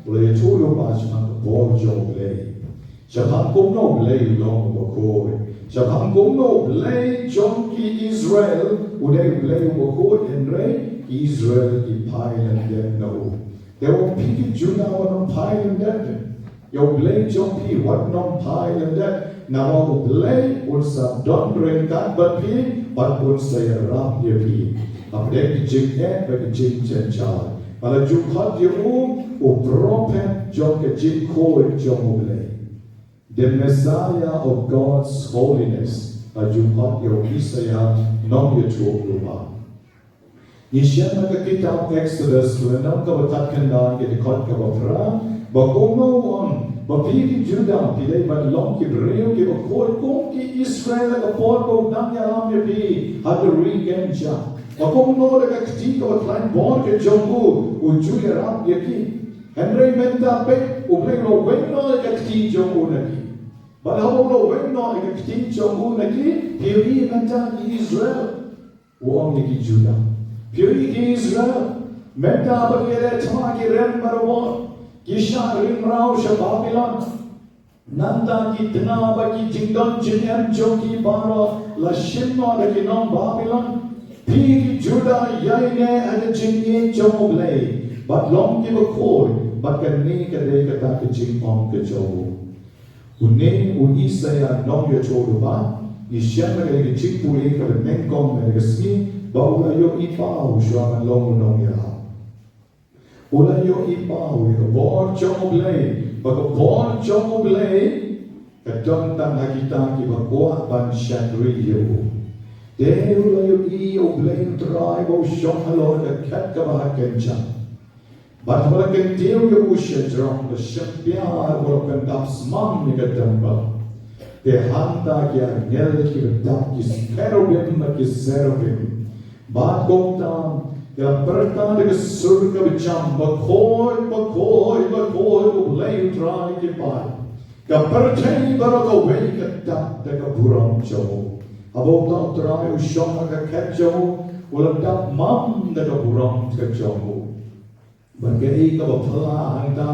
u la ïathuhlypa shaphang ka bor jong U Blei. Shaphang kumno U Blei u long uba khuid. Shaphang kumno U Blei jong ki Israel u dei U Blei uba khuid, hynrei ki Israel ki phai lyndet na u. Te u ong phi ki Judah wat nym phai lyndet ïa U Blei jong phi, wat nym phai lyndet, naba U Blei un sa don ryngkat bad phi bad un sa ïarap ïa phi hapdeng ki jingeh bad ki jingjynjar. Ba la ju khot ïa u u prophet jong ka jingkhuid jong U Blei. The Messiah of God's holiness. La ju khot ïa u Isaïah nongïathuhlypa. Ngi shem ha ka kitab Exodus, ka lynnong kaba khatkhyndai, ka dkhot kaba phra, ba kumno u ong ba phi ki Judah phi dei ban long ki briew kiba khuid kum ki Israel ha ka por ba u dang ïalam ïa phi ha ka ri Ken Jong. Ba kumno da ka kti kaba khlaiñ bor ka jong u u ju ïarap ïa ki. Hynrei mynta peit U Blei u la weng noh ïa ka kti jong u na ki. Bad haba u la weng noh ïa ka kti jong u na ki, phi ïohi mynta ki Israel. U ong ïa ki Judah. Phi ïohi ki Israel. Mynta ba ki leh thma ki rem barabor. Ki shah ring rau sha Babilon. Nangta ki tnga bad ki jingdon jingem jong ki baroh la shim noh da ki nong Babilon. Phi ki Judah, ïaineh ha ka jingïeit jong U Blei bad long kiba khuid, bad kane ka dei kata ka jingong ka jong u. Une u Isaïah nongïathuhlypa, ngi shem ha kane ka jingpule kaba nyngkong ha kane ka sngi, ba u la ïohi paw shuwa ban long u nongïalam. U la ïohi paw ïa ka bor jong U Blei, ba ka bor jong U Blei ka don tang ha kita kiba kwah ban shakri ïa u. Te u la ïohi ïa U Blei U Trai ba u shong halor ka khet kaba ha kynjang. Bad haba la kyntiew ïa u sha jrong, la shim pia, haba la pyndap smam ïa ka templ. Te hangta ki angel kiba dap ki cherubim bad ki seraphim. Bad kumta ki la pyrta da ka sur kaba jam, Bakhuid, bakhuid, bakhuid, U Blei U Trai ki paid. Ka pyrthei baroh kawei ka dap da ka burom jong u. Haba uta U Trai u shong ha ka khet jong u, u la dap mam da ka burom ka jong u. Bad kaei kaba phylla hangta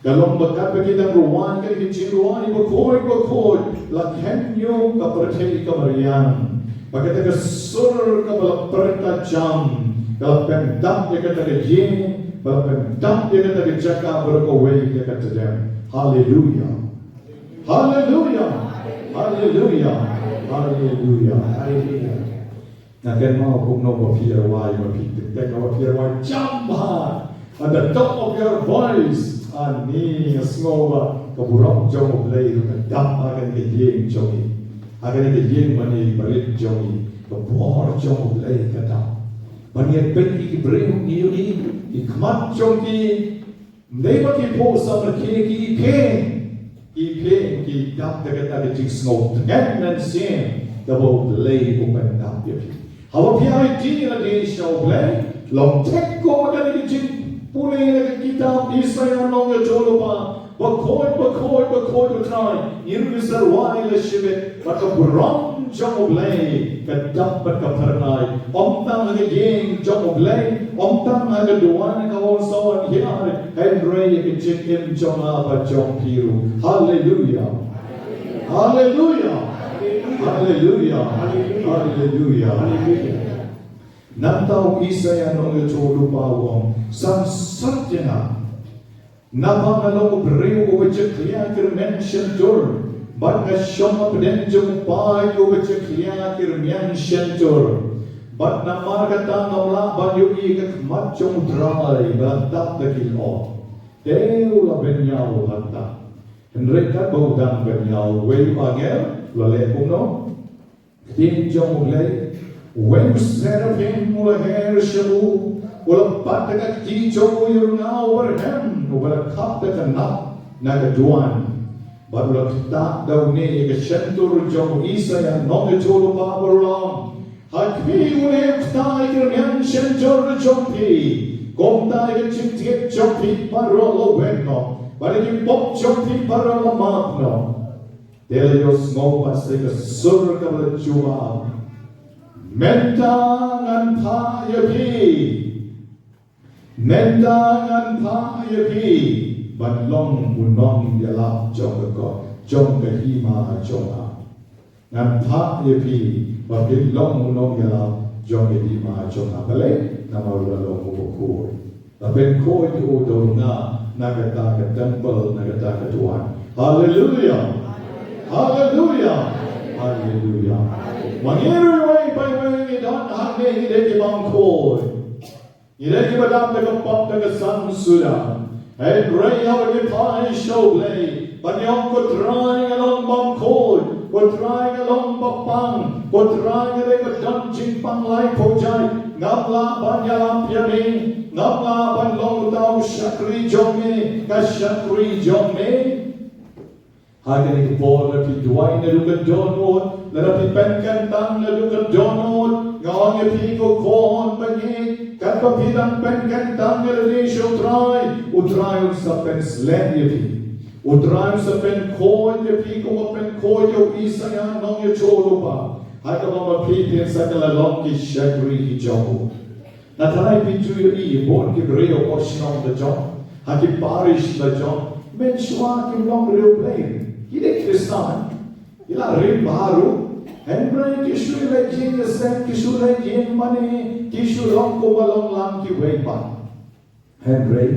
ka long ba katba ki dang rwai kane ka jingrwai, Bakhuid, bakhuid, la kheiñiew ka pyrthei ka mariang. Bad kata ka sur kaba la pyrta jam ka la pyndap ïa kata ka ïing, ba la pyndap ïa kata ka jaka baroh kawei da ka tdem. Haleluia. Haleluia. Haleluia. Haleluia. Haleluia. Nga kynmaw kumno ba phi rwai, ba phi tip kumno ba phi rwai jam bha. At the top of your voice. Ani, nga sngew ba ka burom jong U Blei ruh ka dap ha kane ka ïing jong ngi. Ha kane ka ïing mane barit jong ngi. Ka bor jong U Blei ka dap. Ban ïa peit ki briew ngi ïohi, ki khmat jong ki, ym dei ba ki phuh samrkhie, ki ïeit, ki ïeit, ki dap da kata ka jingsngew tngen mynsiem kaba U Blei u pyndap ïa phi. Haba phi aiti ïa lade sha U Blei, long thik kum kane ka jingpule na ka kitab Isaïah nongïathuhlypa, Bakhuid, bakhuid, bakhuid U Trai, ngi ruh ngi sa rwai la shibit, bad ka burom jong U Blei ka dap bad ka phyrnai, ym tang ha ka ïing jong U Blei, ym tang ha ka duwan ka hall sawan hiar, hynrei ïa ka jingim jong nga bad jong phi ruh. Haleluia. Haleluia. Haleluia. Haleluia. Nangta u Isaïah nongïathuhlypa u ong, san sat ïa nga. Naba nga long u briew uba jakhlia kyrmiang shyntur, bad nga shong hapdeng jong u paid uba jakhlia kyrmiang shyntur. Bad namar kata ngam lah ban ïohi ïa ka khmat jong U Trai ba la tap da ki lyoh. Te u la bynñiaw hangta. Hynrei katba u dang bynñiaw, uwei u angel u la leh kumno? Ktien jong U Blei, uwei u seraphim u la her sha u, u la bat da ka kti jong u ïa u rnga uba rhem, uba la khap da ka nap na ka duwan. Bad u la ktah da une ïa ka shyntur jong u Isaïah nongïathuhlypa bad u la ong, ha khmih, une u ktah ïa ka rmiang shyntur jong phi. Kumta ïa ka jingthied jong phi baroh la weng noh, bad ïa ki pop jong phi baroh la map noh. Te la ïohsngew pat sa ïa ka sur kaba la jubab, mynta ngan phah ïa phi. Mynta ngan phah ïa phi ban long u nongïalap jong ka, jong ka hima jong nga. Ngan phah ïa phi ba phin long u nongïalap jong ka hima jong nga. Balei? Namar u la long uba khuid. La pynkhuid ïa u da u rnga na kata ka templ, na kata ka duwan. Haleluia. Haleluia. Haleluia. Ma ngi ruh iwei pa iwei ngi don hangne ngi dei ki bym khuid. Ngi dei kiba dap da ka pop da ka san suda. Hynrei haba ngi phai sha U Blei, ba ngi ong, Ko Trai, nga long bym khuid. Ko Trai, nga long ba pang. Ko Trai, nga dei ba don jingpang laiphew jait. Ngam lah ban ïalap ïa me. Ngam lah ban long uta u shakri jong me, ka shakri jong me. Ha kane ka por, lada phi duwai naduh ka dohnud, lada phi pynkyntang naduh ka dohnud, nga ong ïa phi, ko khun bangeit, katba phi dang pynkyntang ïa lade sha U Trai, U Trai un sa pynsleh ïa phi. U Trai un sa pynkhuid ïa phi, kumba pynkhuid ïa u Isaïah nongïathuhlypa. Ha kaba ma phi phin sa kylla long ki shakri ki jong u. Nga tharai phi ju ïohi bun ki briew hapoh shnong la jong. Ha ki parish la jong, mynshuwa kim long riewblei. Ki dei Khristan. Ki la rim bha ruh. Hynrei ki shu leit ïing ïaseng, ki shu leit ïing mane, ki shu long kumba long lang kiwei pat. Hynrei,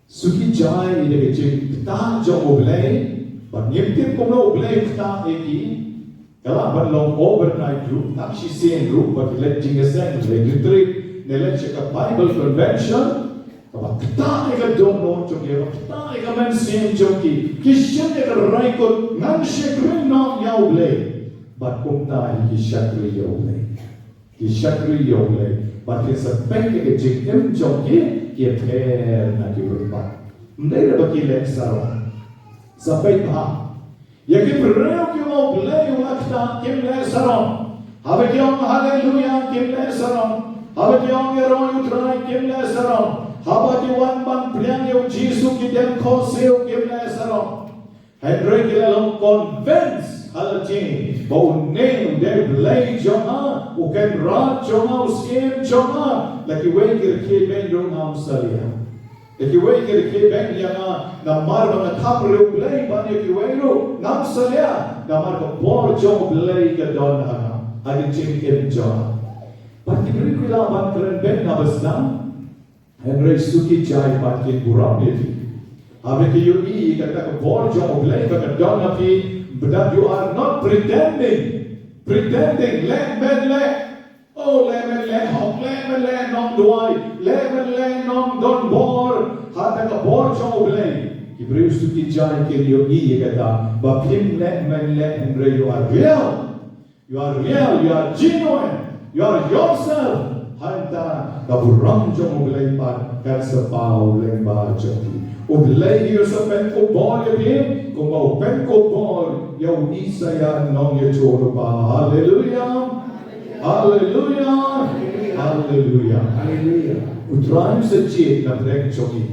shu ki jai da ka jingktah jong U Blei, bad ngim tip kumno U Blei u ktah ïa ki, ka lah ban long overnight ruh, tang shisien ruh, ba ki leit jingïaseng, leit retreat, ne leit sha ka Bible convention, kaba ktah ïa ka dohnud jong ki, kaba ktah ïa ka mynsiem jong ki, ki shim ïa ka rai kut, ngan shakri noh ïa U Blei. Bad kumta hi ki shakri ïa U Blei. Ki shakri ïa U Blei. Bad ki sa peit ïa ka jingim jong ki, ki pher na kiwei pat. Ym dei ba ki leh sarong. Sa peit bha. Ïa ki briew kiba U Blei u la ktah kim leh sarong. Haba ki ong haleluya kim leh sarong. Haba ki ong ïaroh ïa U Trai kim leh sarong. Haba ki wan ban pdiang ïa U Jisu ki dem khohsiew kim leh sarong. Hynrei ki la long convince ha lade ba une u dei Blei jong nga, u kynrad jong nga, u syiem jong nga. La kiwei ki rkhie beiñ ruh ngam salia. La kiwei ki rkhie beiñ ïa nga namar ba nga kham riewblei ban ïa kiwei ruh ngam salia. Namar ka bor jong U Blei ka don ha nga, ha ka jingim jong nga. Bad ki briew ki lah ban kren beiñ na ba sdang. Hynrei shu ki jai pat kin burom ïa phi. Haba ki ïohi ïa kata ka bor jong U Blei ba ka don ha phi, that you are not pretending. Pretending, leh men leh. Oh, leh men leh hok, leh men leh nongduwai, leh men leh nongdon bor. Ha kata ka bor jong U Blei. Ki briew shu ki jai kin ïohi ïa kata ba phim leh men leh, hynrei you are real. You are real, you are genuine, you are yourself. Hangta ka burom jong U Blei pat kan sa paw lyngba jong phi. U Blei u sa pynkup bor ïa phi, kumba u pynkup bor ïa u Isaïah nongïathuhlypa. Haleluya. Haleluya. Haleluya. Haleluya. U Trai u sa jied na pdeng jong ngi.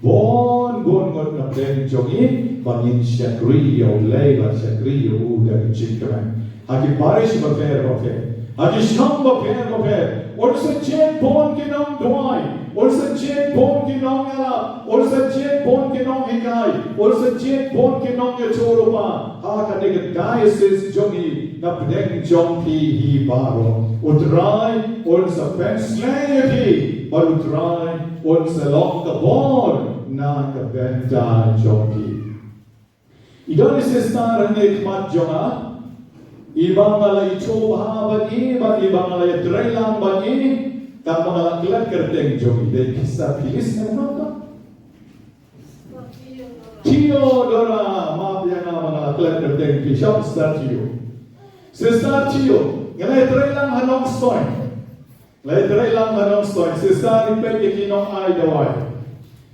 Bun bun ngut na pdeng jong ngi, ba ngin shakri ïa U Blei, ba shakri ïa u da ka jingkmen. Ha ki parish bapher bapher, ha ki shnong bapher bapher, un sa jied bun ki nongduwai, un sa jied bun ki nongïalap, un sa jied bun ki nonghikai, un sa jied bun ki nongïathuhlypa ha kane ka diocese jong ngi, na pdeng jong phi hi baroh. U Trai un sa pynsleh ïa phi, bad U Trai un sa long ka bor na ka bynta jong phi. I don i sister hangne khmat jong nga, iba nga la ithuh bha bad i, bad iba nga la ïatreilang bad i, tang ba nga la klet kyrteng jong i, dei Sister Phyllis ne em? Theodora, map ïa nga ba nga la klet kyrteng phi, shong Sister Theo. Sister Theo, nga la ïatreilang ha Nongstoiñ. Nga la ïatreilang ha Nongstoiñ, Sister, i peit ïa ki nongai dawai.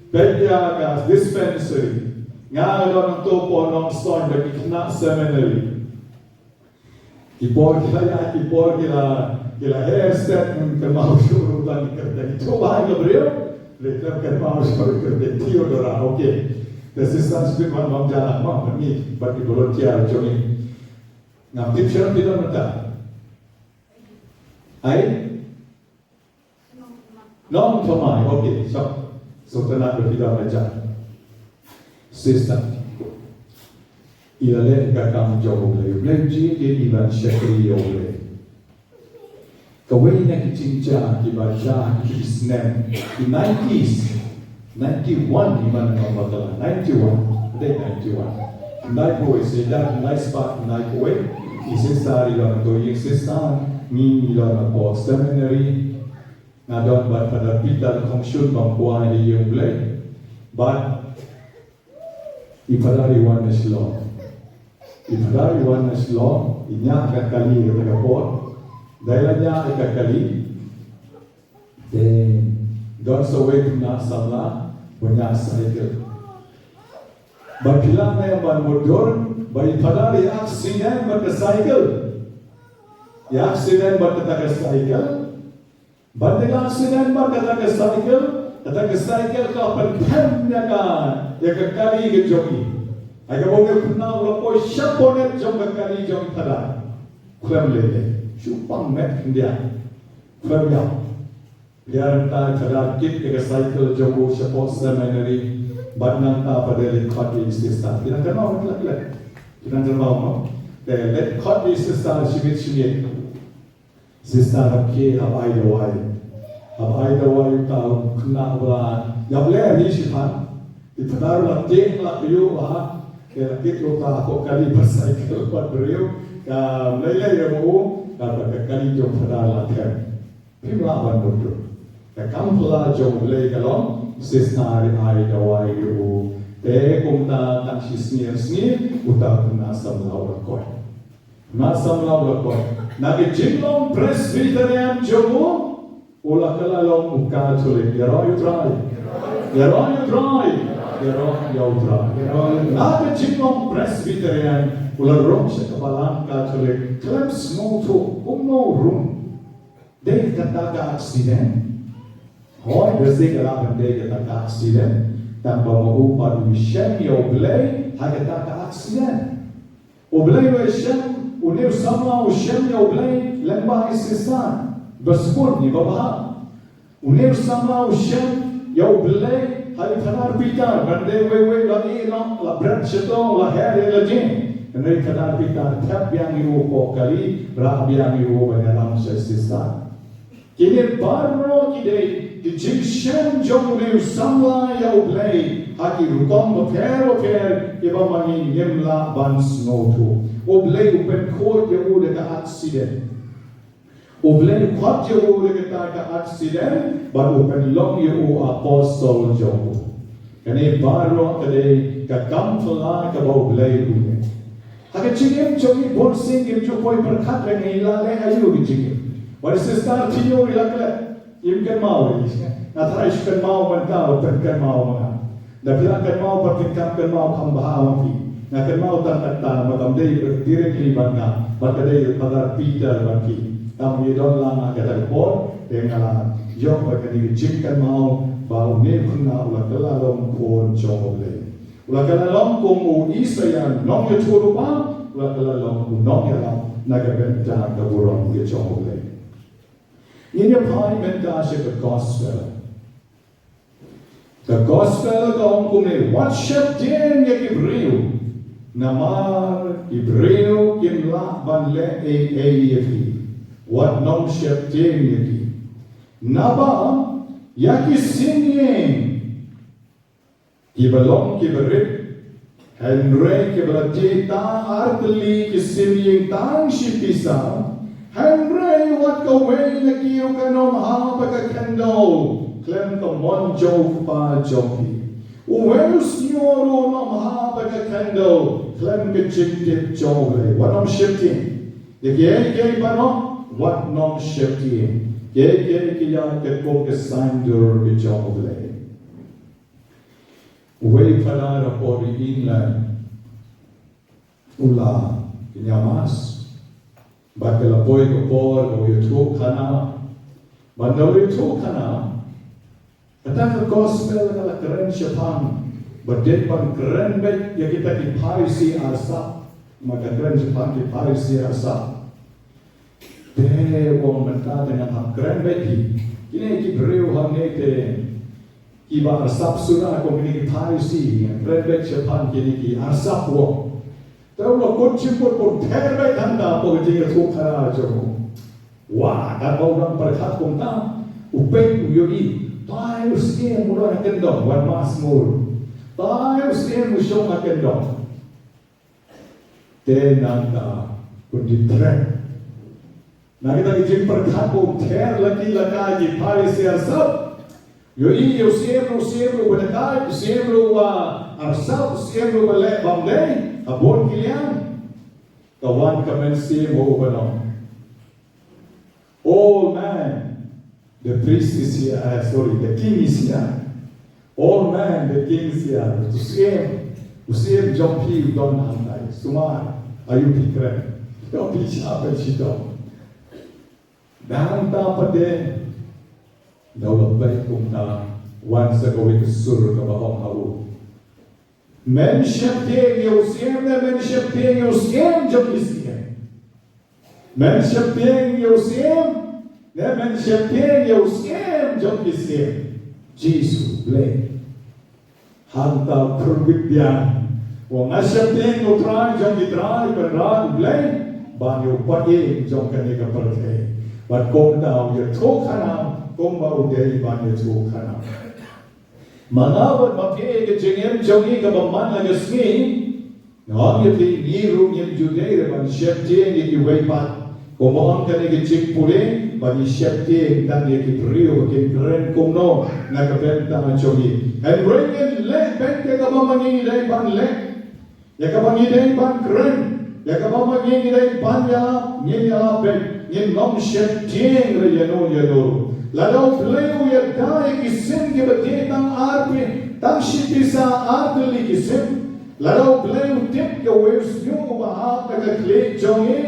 Peit ïa ka dispensary. Nga, nga don hangto por Nongstoiñ bad ki khynnah seminary. Ki por ki la ïaid, ki por ki la, ki la her step, kynmaw shuh ruh tang ki kyrteng. Ki ithuh bha ïa ka briew, hynrei khlem kynmaw shuh ïa ka kyrteng. Theodora, okay. Te Sister Smith wan bam jalan ma, bad ngi, bad ki volunteer jong ngi. Ngam tip shuh phi don mynta. Ai? Nongthymmai, okay, shong. Sngewtynnat ba phi don ha jaka. Sister, i la leh ka kam jong U Blei, U Blei u jied ïa i ban shakri ïa U Blei. Kawei na ki jingjia kiba jia ha ki snem, ki nineties, ninety-one, i man nga ba ka la ninety-one, dei ninety-one. Khyndai phew wei, shisha khyndai spah khyndai phew wei, i Sister i don ha ka ïing Sister, ngi ngi don ha ka seminary. Nga don bad Father Peter Khongshun, bam kwai ha ïing U Blei. Bad i Father i wan na Shillong. I Father i wan na Shillong, i ñiah ka kali kata ka por. Dei la ñiah ka kali. Te don sa uwei u khynnah samla ba ñiah cycle. Bad phi lah ne em ban mutdur ba i Father i accident bad ka cycle. I accident bad kata ka cycle. Bad i la accident bad kata ka cycle, kata ka cycle ka pynphem ïa ka, ïa ka kali ka jong i. Ai ka bok ïa u khynnah u la poi sha bonnet jong ka kali jong i Father. Khlem lei lei. Shu pang met khyndiat. Khlem ïap. Ïa nangta Phadar kit ïa ka cycle jong u shapoh seminary. Bad nangta pat de leit khot ïa i sister. Phi dang kynmaw, phi dang klet? Phi dang kynmaw, no? Te leit khot ïa i sister shibit shibit. Sister hap khie, hap ai dawai. Hap ai dawai, uta u khynnah u la ïap leh hi shiphang. I Phadar la tieng la kyiuh ha. Te la kit uta ha ka kali ba cycle bad briew. Ka mlei lei ïa u, ka, ka kali jong Phadar la them. Phim lah ban mutdur. Ka kam phylla jong U Blei ka long, sister ai dawai ïa u. Te kumta tang shi sngi ar sngi, uta u khynnah samla u la koit. Khynnah samla u la koit. Na ka jinglong Presbyterian jong u, u la kylla long u Katholik. Ïaroh ïa U Trai. Ïaroh ïa U Trai. Ïaroh ïa U Trai. Na ka jinglong Presbyterian, u la rung sha ka balang Katholik. Khlem sngewthuh, kumno rung. Dei kata ka accident. Hooid, da shisha ka lah ban dei kata ka accident. Tang ba ma u pat u shem ïa U Blei ha kata ka accident. U Blei u shem, une u samla u shem ïa U Blei lyngba i sister. Ba sbun ne ba bha. Une u samla u shem ïa U Blei ha i Phadar Peter, ban dei wei wei la ïeh noh, la bret shato, la her ïa la jing. Hynrei Phadar Peter thep biang ïa u hapoh kali, rah biang ïa u ban ïalam sha i sister. Kine baroh ki dei ki jingshem jong une u samla ïa U Blei ha ki rukom bapher bapher kiba ma ngi ngim lah ban sngewthuh. U Blei u pynkhuid ïa u da ka accident. U Blei u khot ïa u da kata ka accident bad u pynlong ïa u apostle jong u. Kane baroh ka dei ka kam phylla kaba U Blei u leh. Ha ka jingim jong ngi bun sien ngim ju poi pyrkhat re ngi la leh aïu ka jingim. Wat i sister Thingyur i la klet, im kynmaw re. Nga tharai shu kynmaw mynta, u pynkynmaw ma nga. Da phi la kynmaw pat phin kynmaw kham bha ma phi. Nga kynmaw tang katta, ma kam dei directly bad nga. Bad ka dei Phadar Peter bad phi. Tang ïa don lang ha kata ka por, te nga la ïoh bad kane ka jingkynmaw ba une u khynnah u la kylla long u khun jong U Blei. U la kylla long kum u Isaïah nongïathuhlypa, u la kylla long u nongïalam na ka bynta ka burom ka jong U Blei. Ngin ïa phai mynta sha ka gospel. Ka gospel ka ong kumne, wat sheptieng ïa ki briew. Namar ki briew kim lah ban leh ei ei ïa phi. Wat nang sheptieng ïa ki. Naba ïa ki sien ïing kiba long kiba rit, hynrei kiba la jied tang artylli ki sien ïing tang shi pisa, hynrei wat kawei na ki ruh kan ym hap ha ka khyndew khlem ka mon jong u Kpa jong phi. Uwei u snier ruh un ym hap ha ka khyndew khlem ka jingtip jong U Blei. Wat ym sheptieng. Ïa kiei kiei baroh wat ym sheptieng. Kiei kiei ki ïaid katkum ka saiñdur ka jong U Blei. Uwei u phadar hapoh ri England u la kynja mass. Bad ka la poi ka por ba u ïathuhkhana. Bad ynda u ïathuhkhana, kata ka gospel ka la kren shaphang ba dei ban kren beit ïa kita ki Pharisi arsap. Ma ka kren shaphang ki Pharisi arsap. Te u ong mynta te ngan hap kren beit hi. Kine ki briew hangne te kiba arsap suda kum kine ki Pharisi, ngan kren beit shaphang kine ki arsap, u ong. Te u la kut shim kut kut pher beit hangta hapoh ka jingïathuhkhana jong u. Wah, katba u dang pyrkhat kumta, u peit u ïohi, tai u syiem u don ha kyndong, wan mass mo ruh. Tai u syiem u shong ha kyndong. Te nangta un di threat. Na kita ki jingpyrkhat ba u ther la ki la ka ki Pharisi arsap. Ïohi ïa u syiem, u syiem ruh ba dei, u syiem ruh ba arsap, u syiem ruh ba leh bym dei ha bun ki liang. Ka wan ka mynsiem ha u ban ong, "Old man, the priest is here, uh, sorry, the king is here. Old man, the king is here." U syiem, u syiem jong phi u don hangtai. Sumar, aïu phi kren? Ïoh phi shah ban shitom. Nangta pat de, ynda u la peit kumta, wan sa kawei ka sur kaba ong ha u, "Men sheptieng ïa u syiem, ne men sheptieng ïa u syiem jong ki syiem? Men sheptieng ïa u syiem, Ne men sheptieng ïa u Syiem jong ki syiem, Jisu Blei. Hangta pyrkhat biang, u nga sheptieng ïa u Trai jong ki trai, Kynrad u Blei, ban ïa u Païing jong kane ka pyrthei. Bad kumta u ïathuhkhana kumba u dei ban ïathuhkhana. Ma nga bad ma phi, ka jingim jong ngi kaba man la ka sngi, nga ong ïa phi, ngi ruh ngim ju dei ruh ban sheptieng ïa kiwei pat. Kumba ong kane ka jingpule, ba ngi sheptieng tang ïa ki briew ba kin kren kumno na ka bynta jong ngi. Hynrei ngin leh beit ïa kaba ma ngi dei ban leh. Ïa kaba ngi dei ban kren, ïa kaba ma ngi dei ban ïalap, ngin ïalap beit, ngin ym sheptieng ruh ïa no ïa no. Lada U Blei u ïada ïa ki sim kiba dei tang arphew, tang shi pisa arphew tylli ki sim. Lada U Blei u tip kawei u shñiuh uba hap na ka khlieh jong ngi,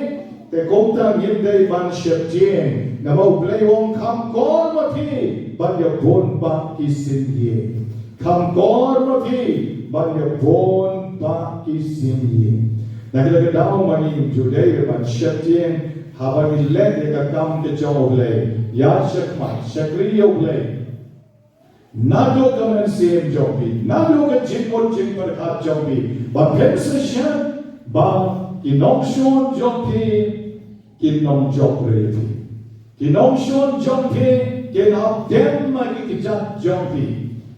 te kumta ngim dei ban sheptieng. Namar U Blei u ong kham kor ma phi ban ïa bun bah ki sim ïing. Kham kor ma phi ban ïa bun bah ki sim ïing. Na kata ka daw ma ngim ju dei ruh ban sheptieng haba ngi leh ïa ka kam ka jong U Blei. Ïaid shakhmat, shakri ïa U Blei. Naduh ka mynsiem jong phi, naduh ka jingmut jingpyrkhat jong phi, ba phin sa shem ba ki nongshun jong phi kin nongjop ruh ïa phi. Ki nongshun jong phi kin hap dem ha ki kjat jong phi.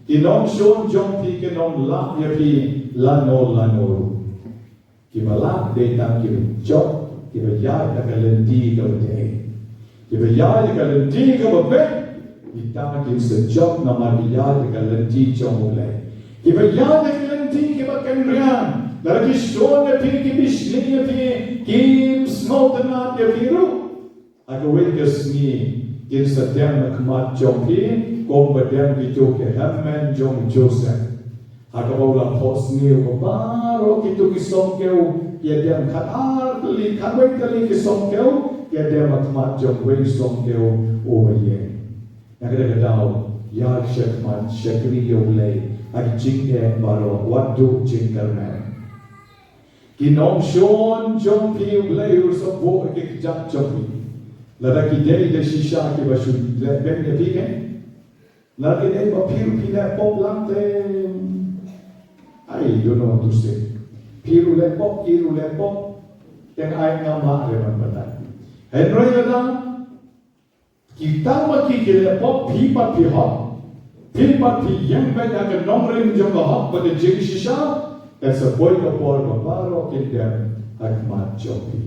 Ki nongshun jong phi kin nonglap ïa phi lano lano ruh. Kiba lah dei tang kiba jop, kiba ïaid ha ka lynti kaba dei. Kiba ïaid ha ka lynti kaba beit, kita kin sa jop namar ki ïaid ha ka lynti jong U Blei. Kiba ïaid ha ka lynti kaba kynriang, lada ki shun ïa phi, ki bishni ïa phi, kim sngewtynnad ïa phi ruh. Ha kawei ka sngi kin sa dem ha khmat jong phi, kumba dem kito ki hynmen jong u Joseph. Ha kaba u la phohsniew ba baroh kito ki songkew ki ïa dem, khatar tylli, khatwei tylli ki songkew ki ïa dem ha khmat jong uwei u songkew uba ïeng. Na kata ka daw, ïaid shakhmat, shakri ïa U Blei ha ki jingeh baroh, wat duh jingkyrmen. Ki nongshun jong phi U Blei u sa buh ha ki kjat jong phi. Lada ki dei da shisha kiba shu leh beiñ ïa phi, eh? Lada ki dei ba phi ruh phi leh pop lang te, I don't know what to say. Phi ruh leh pop, ki ruh leh pop. Te ai ngam lah re ban batai. Hynrei lada ki tang ma ki ki leh pop, phi pat phi hok, phi pat phi ïeng beit ha ka nongrim jong ka hok bad ka jingshisha, kan sa poi ka por ba baroh kin dem ha khmat jong phi.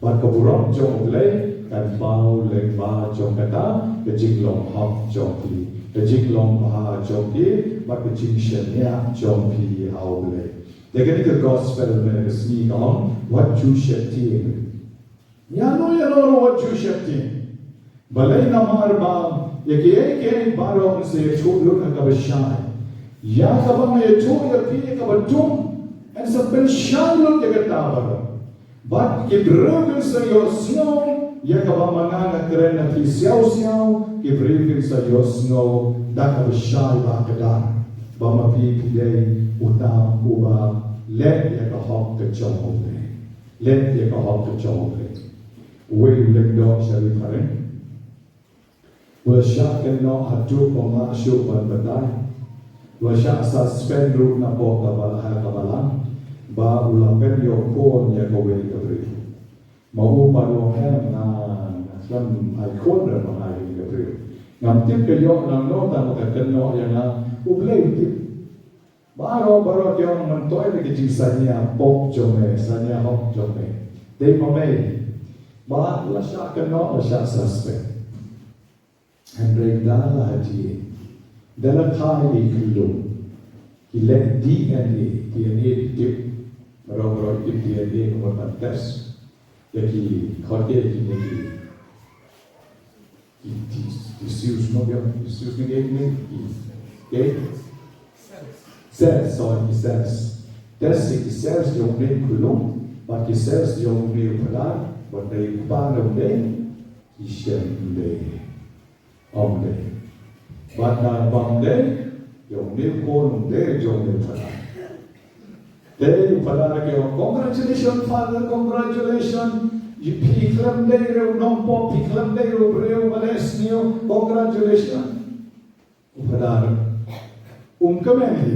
Bad ka burom jong U Blei kan paw lyngba jong kata ka jinglong hok jong phi, ka jinglong bha jong phi, bad ka jingshaniah jong phi ha U Blei. Te kane ka gospel mynne ka sngi ka ong, wat ju sheptieng. Ïa no ïa no ruh wat ju sheptieng. Balei? Namar ba ïa kiei kiei baroh yn sa ïathuh lut ha kaba shai. Ïa kaba nga ïathuh ïa phi ïa kaba dum, yn sa pynshai lut ïa kata baroh. Bad ki briew kin sa ïohsngew ïa kaba ma nga nga kren ha phi siaw siaw, ki briew kin sa ïohsngew da kaba shai ba kdar ba ma phi phi dei uta uba leh ïa ka hok ka jong U Blei. Leh ïa ka hok ka jong U Blei. Uwei u lyngdoh sha ri phareng u la shah kynnoh haduh ba ym lah shuh ban batai. U la shah suspend ruh napoh ka ba-, ha ka balang ba u la pynïoh khun ïa kawei ka briew. Ma u pat u ong, em, nga, nga khlem ai khun re ban ai ïa ka briew. Ngam tip ka ïoh nangno tang ba ka kynnoh ïa nga, U Blei u tip. Baroh baroh ki ong, myntoi na ka jingsania pop jong me, sania hok jong me. Dei ma me. Bad la shah kynnoh, la shah suspend. Hynrei da la ha D N A, da la kha ïa i khyllung. Ki leh D N A, D N A ki tip. Baroh baroh ki tip D N A ka mut ban test. Ïa ki khot ïa kine ki Ki, ki, ki tissues, no, ki tissues ne, ne, ne, ki, ki cells, sorry, ki cells. Test ïa ki cells jong une u khyllung, bad ki cells jong une u phadar, bad dei u kpa ne ym dei, ki shem ym dei. Ym dei. Bad na ba ym dei, jong une u khun ym dei, jong une u phadar. Te u phadar ki ong, "Congratulations, Father, congratulations. Phi khlem dei ruh u nongpop, phi khlem dei ruh u briew ba leh sniew, congratulations. U phadar um kmen hi.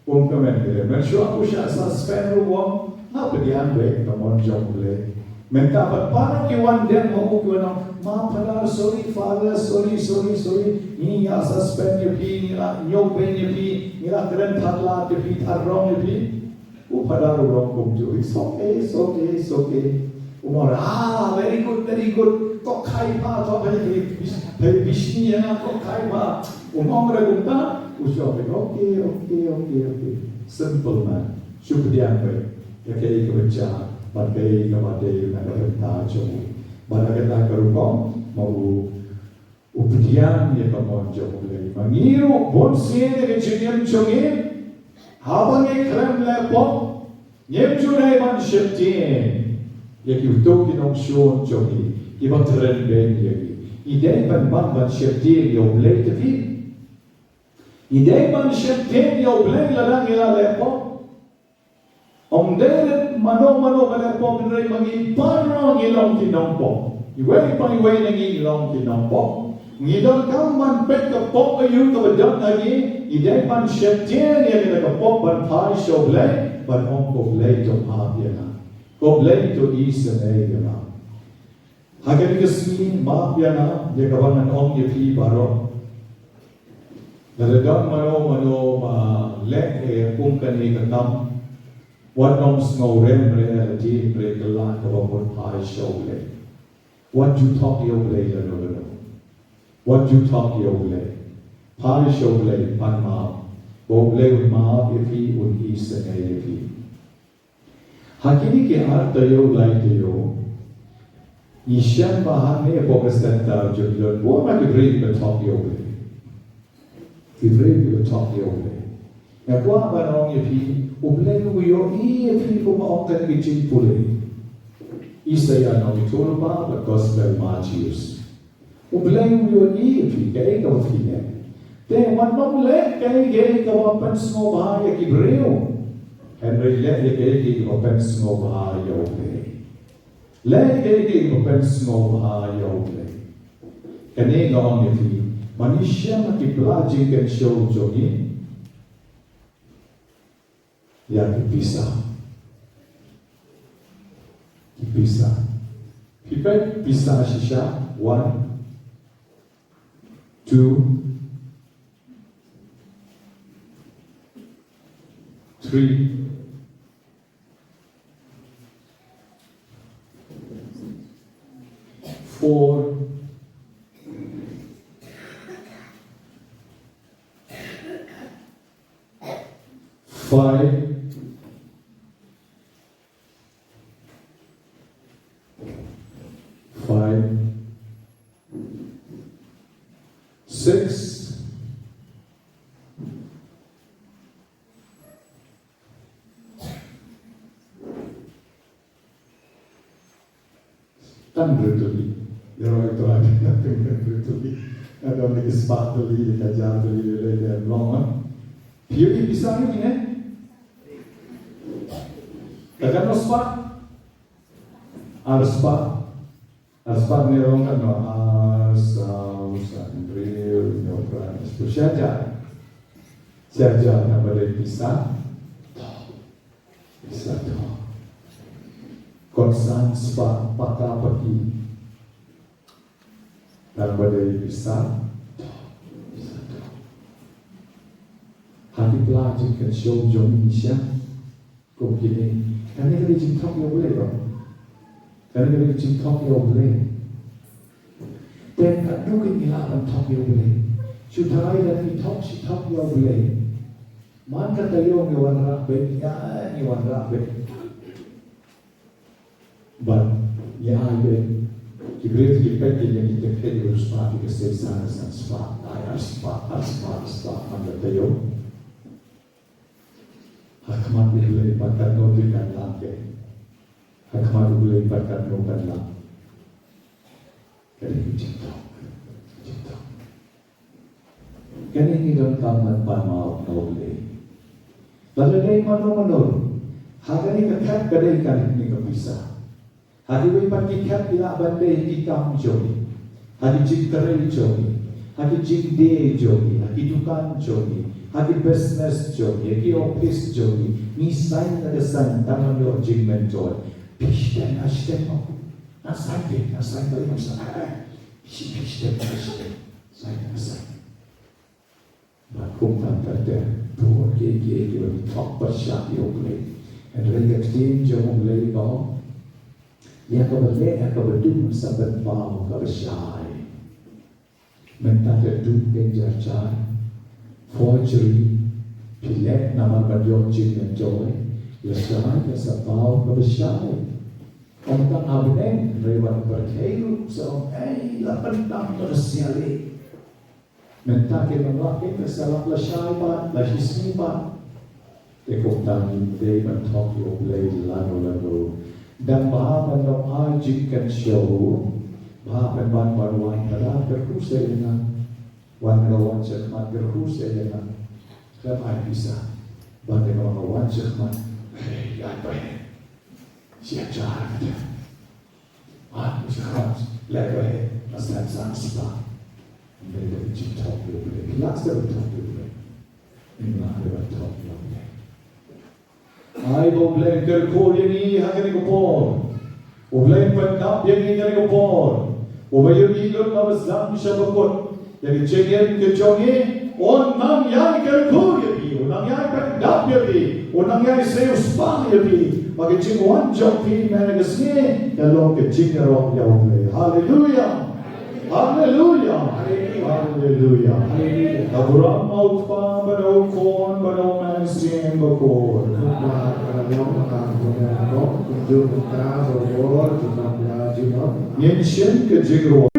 Um kmen hi. Mynshuwa u shah suspend ruh u ong, nga pdiang beit ka mon jong U Blei. Mynta pat para ki wan dem ha u ki wan ong, ma phadar, sorry, father, sorry, sorry, sorry. Ngi la suspend ïa phi, ngi la ñiewbeiñ ïa phi, ngi la kren thad lad ïa phi, thad rong ïa phi. U phadar u ong kumjuh, it's okay, it's okay, it's okay. U ong, ah, very good, very good. Ko khai pha, to khai pha, pha, pha, bishni ya na, ko khai pha. U ong re kumta, u shu ong, okay, okay, okay, okay. Simple man. Shu pdiang beit ïa kaei kaba jia bad kaei kaba dei na ka bynta jong u. Bad na kata ka rukom, ma u u pdiang ïa ka mon jong U Blei. Ma ngi ruh bun sien ïa ka jingim jong ngi, haba ngi khlem leh pop, ngim ju dei ban sheptieng ïa kito ki nongshun jong ngi kiba kren beiñ ïa ngi. Ngi dei ban, ban, ban sheptieng ïa U Blei te phi. Ngi dei ban sheptieng ïa U Blei lada ngi la leh pop. Ym dei mano mano ba leh pop, hynrei ma ngi baroh ngi long ki nongpop. Iwei pa iwei na ngi ngi long ki nongpop. Ngi donkam ban peit ka pop aïu kaba don ha ngi, ngi dei ban sheptieng ïa kata ka pop ban phai sha U Blei, ban ong, ko Blei to map ïa nga. Ko Blei to isynei ïa nga. Ha kane ka sngi map ïa nga ïa kaba ngan ong ïa phi baroh. Lada don mano mano ba leh ïa kum kane ka kam, wat nym sngew rem re lade, hynrei kylla kaba mut phai sha U Blei. Wat ju thok ïa U Blei lano lano. Wat ju thok ïa U Blei. Phai sha U Blei, pan map. Ba U Blei un map ïa phi, un isynei ïa phi. Ha kine ki ar taïew lai taïew, ngi shem ba hangne hapoh ka center jong ngi don bun na ki briew kiba thok ïa U Blei. Ki briew kiba thok ïa U Blei. Nga kwah ban ong ïa phi, U Blei u ïohi ïa phi kumba ong kane ka jingpule. Isaïah nongïathuhlypa bad Gospel Mathaios. U Blei u ïohi ïa phi kaei kaba phi leh. Te wat nym leh kaei kaei kaba pynsngewbha ïa ki briew. Hynrei leh ïa kaei kaei kaba pynsngewbha ïa U Blei. Leh ïa kaei kaei kaba pynsngewbha ïa U Blei. Kane nga ong ïa phi, ma ngi shem ha ki pla jingkynshew jong ngi, ïa ki pisa. Ki pisa. Phi peit pisa shisha, one, two, three, four, five, five, six, Tang hynriew tylli. Ïa, roi to, tang hynriew tylli. Nga don ki spah tylli, ki hajar tylli, lei lei lei long, ha. Phi ïohi pisa ngi ne? Katno spah? Ar spah. Ar spah ne long katno? Ar, saw, san, hynriew, hynñiew, phra, hynñiew spah, shi hajar. Shi hajar, naba dei pisa. Pisa to. Kot san spah paka paki. Naba dei pisa to. Pisa to. Ha ki pla jingkynshew jong ngi sha. Kum kine. Kane ka dei jingthok ïa U Blei, bro. Kane ka dei ka jingthok ïa U Blei. Te haduh katno ngi lah ban thok ïa U Blei. Shu tharai lada ngi thok, shu thok ïa U Blei. Man ka taïew ngi wanrah beit, ïa, ngi wanrah beit. Bad ngi ai beit. Ki briew ki peit ki ïa ngi, te peit, u spah, ki ka sei san, san spah, ai ar spah, ar spah, ar spah, man ka taïew. Ha khmat U Blei pat katno te kan lang te. Ha khmat U Blei pat katno kan lang. Ka dei ka jingthok. Jingthok. Kane ngi donkam ban pan map na U Blei. Lada dei mano mano. Ha kane ka khat ka dei kane ka pisa. Ha kiwei pat ki khep ki lah ban leh ki kam jong ki, ha ki jingtrei jong ki, ha ki jingdie jong ki, ha ki dukan jong ki, ha ki business jong ki, ha ki office jong ki. Ngi saiñ la ka saiñ tang ban ïoh jingmyntoi. Phi sdang, nga sdang ma phi. Nga saiñ phi, nga saiñ phi, nga saiñ phi. Phi sdang, nga sdang. Saiñ, nga saiñ. Bad kumta te, bun kiei kiei kiba thok pyrshah ïa U Blei. Hynrei ka ktien jong U Blei ka ong, ïa kaba leh, ïa kaba dum, sa pynpaw kaba shai. Mynta te dum dei jar jar, forgery, phi leh namar ban ïoh jingmyntoi, lashai ka sa paw kaba shai. Ym tang ha bneng, hynrei wat pyrthei ruh sa ong, ei, la pyndap ka sia leh. Mynta ki nonglap ki sa lap lashai pat, la shisngi pat. Te kumta ngim dei ban thok ïa U Blei lano lano. Dang bha ban long ai jingkynshew, bha ban ban wan wan pada kyrkhu sa ïa nga. Wan nga wan shakhmat kyrkhu sa ïa nga. Khlem ai pisa. Ban ïa nga wan shakhmat. Hei, ai pyrshah. Sia jar kata. Wan shakhmat. Leh pyrshah. Ngan san san spah. Ym dei ban jingthok ïa U Blei. Phi lah sa ban thok ïa U Blei. Ngim lah ban thok ïa U Blei. Ai ba U Blei un kyrkhu ïa ngi ha kane ka por. U Blei un pyndap ïa ngi ha kane ka por. Uba ïohi lut na ba sdang sha ba kut ïa ka jingim ka jong ngi. Un nang ïai kyrkhu ïa phi, un nang ïai pyndap ïa phi, un nang ïai siewspah ïa phi. Ba ka jingwan jong phi mynne ka sngi kan long ka jingïaroh ïa U Blei. Haleluia. Haleluia. Haleluia. Haleluia. Ka burom ha U Kpa bad ha U Khun bad ha U Mynsiem Bakhuid. Ba ka long ha u Mynsiem Bakhuid, kumjuh mynta bad junom la junom. Ngin shim ka jingrwai.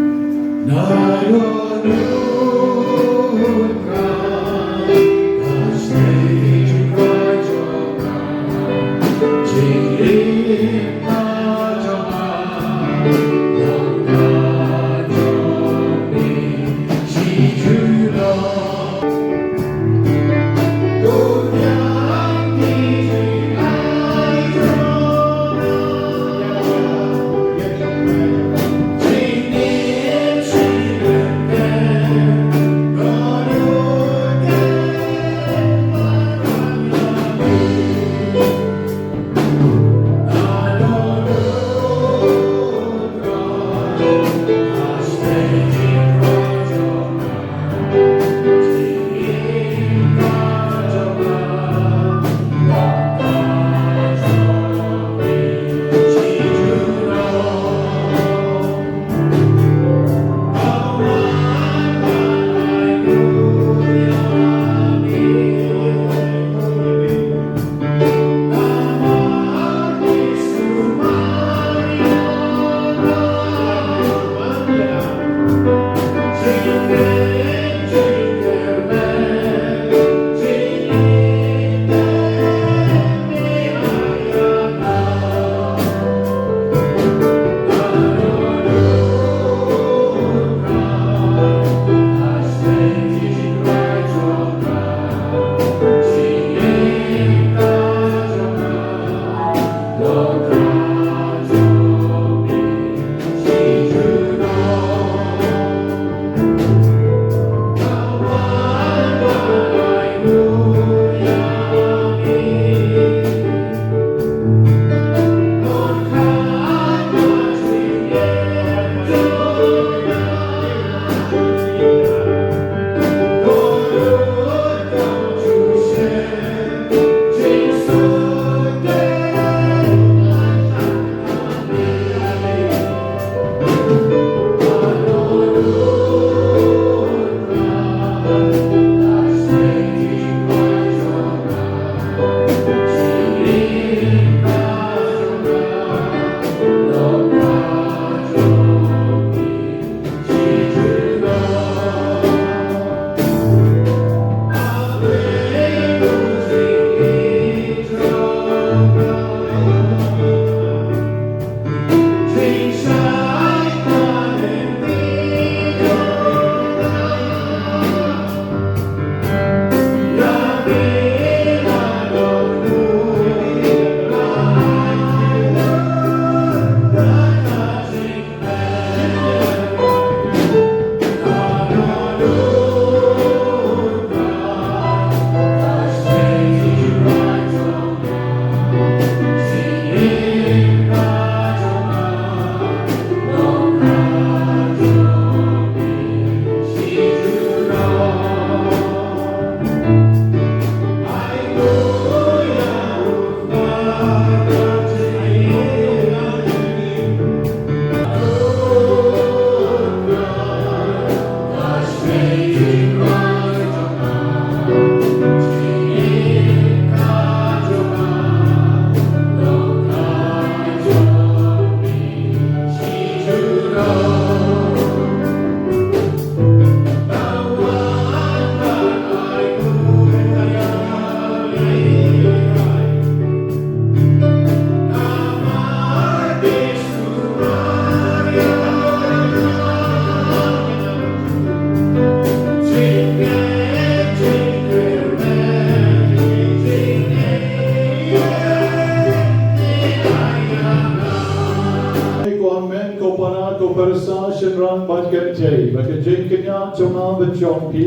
Ko hynmen, ko para, ko pyrsa, shynrang bad kynthei, ba ka jingkñia jong nga bad jong phi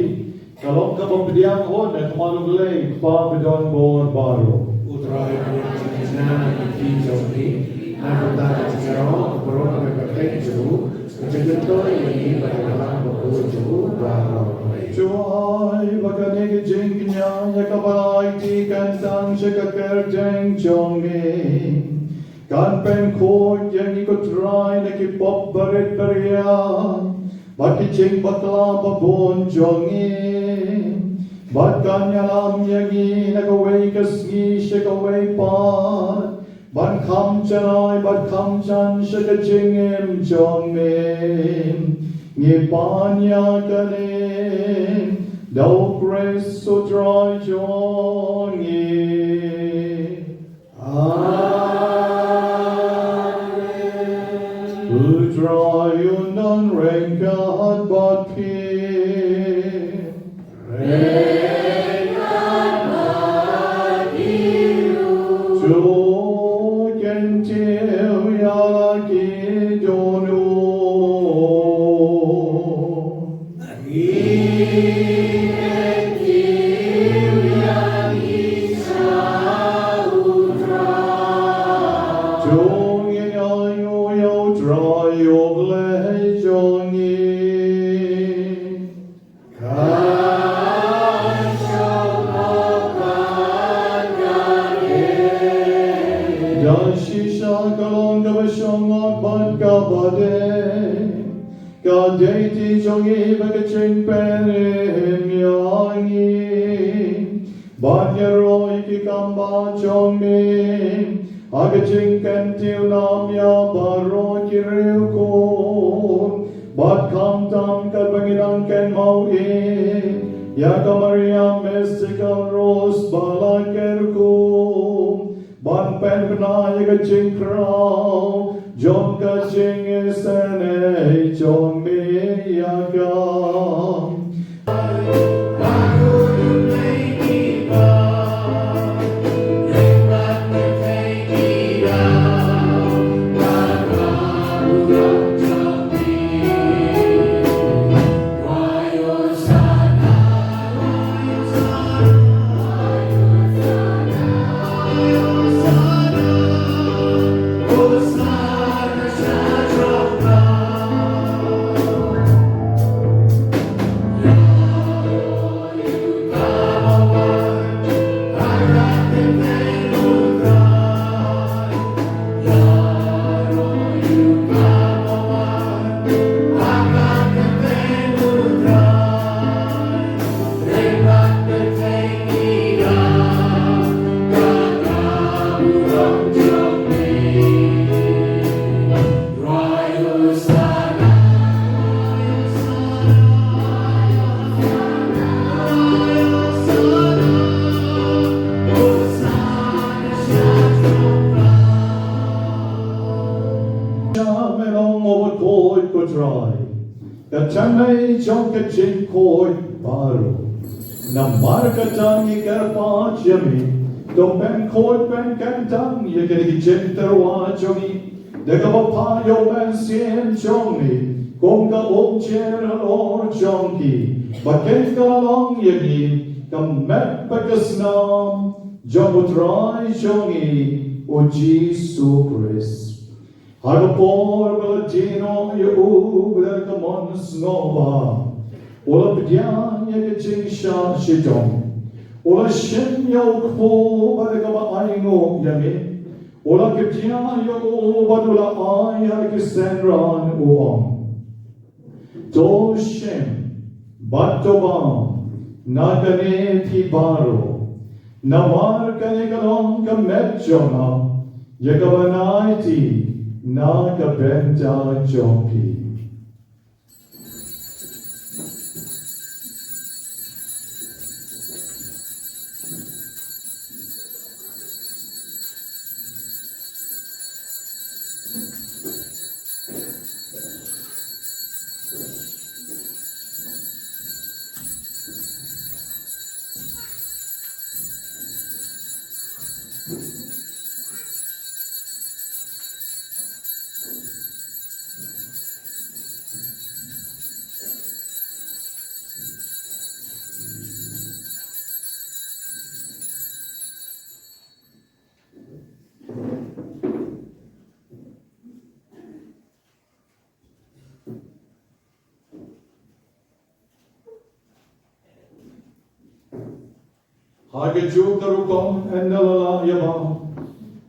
ka long kaba pdiang hun ha khmat U Blei Kpa badonbor baroh. U Trai un ïoh jingkñia ïa ki kti jong phi na ka bynta ka jingïaroh ka burom ka kyrteng jong u, ka jingkyntu ïa ngi bad ïa ka balang bakhuid jong u baroh. To ai ba kane ka jingkñia ïa kaba ai kti kan tang sha ka kyrteng jong me. Kan pynkhuid ïa ngi ko Trai na ki pop barit baria bad ki jingbakla babun jong ngi, bad kan ïalam ïa ngi na kawei ka sngi sha kawei pat, ban kham janai bad kham jan sha ka jingim jong me. Ngi pan ïa kane da U Khrist U Trai jong ngi. Amen. U Trai un don ryngkat bad phi. Ryngkat bad phi ruh. To kyntiew ïa la ki dohnud. To ngin ainguh ïa U Trai U Blei jong ngi. Ka shong bha bad ka dei. Da shisha ka long kaba shong bad kaba dei. Ka dei kti jong ngi bad ka jingpynim ïa ngi ban ïaroh ïa ki kam ba jong me ha ka jingkyntiew nam ïa baroh ki riewkhuid, bad khamtam katba ngi dang kynmaw ïa ka Maria Mystikal Rose ba la kyrkhu, ban pynbna ïa ka jingkhraw jong ka jingisynei jong me ïa ka. Sha me long uba khuid, ko Trai, ka tnga jong ka jingkhuid baroh. Namar kata ngi kyrpad ïa me, to pynkhuid pynkyntang ïa kine ki jingtyrwa jong ngi da kaba phah ïa u Mynsiem jong me kum ka umjer halor jong ki, ba kin kylla long ïa ngi ka met bad ka snam jong u Trai jong ngi u Jisu Khrist. Ha ka por ba la die noh ïa u bad ka mon sngewbha, u la pdiang ïa ka jingshah shitom, u la shim ïa u kpu bad da kaba ainguh ïa me, U la kdiah ïa u bad u la ai ha ki synran, u ong: To shim bad to bam na kane phi baroh, namar kane ka long ka met jong nga, ïa kaba ngan aiti na ka bynta jong phi. Ha kajuh ka rukom, ynda la lah ïa bam,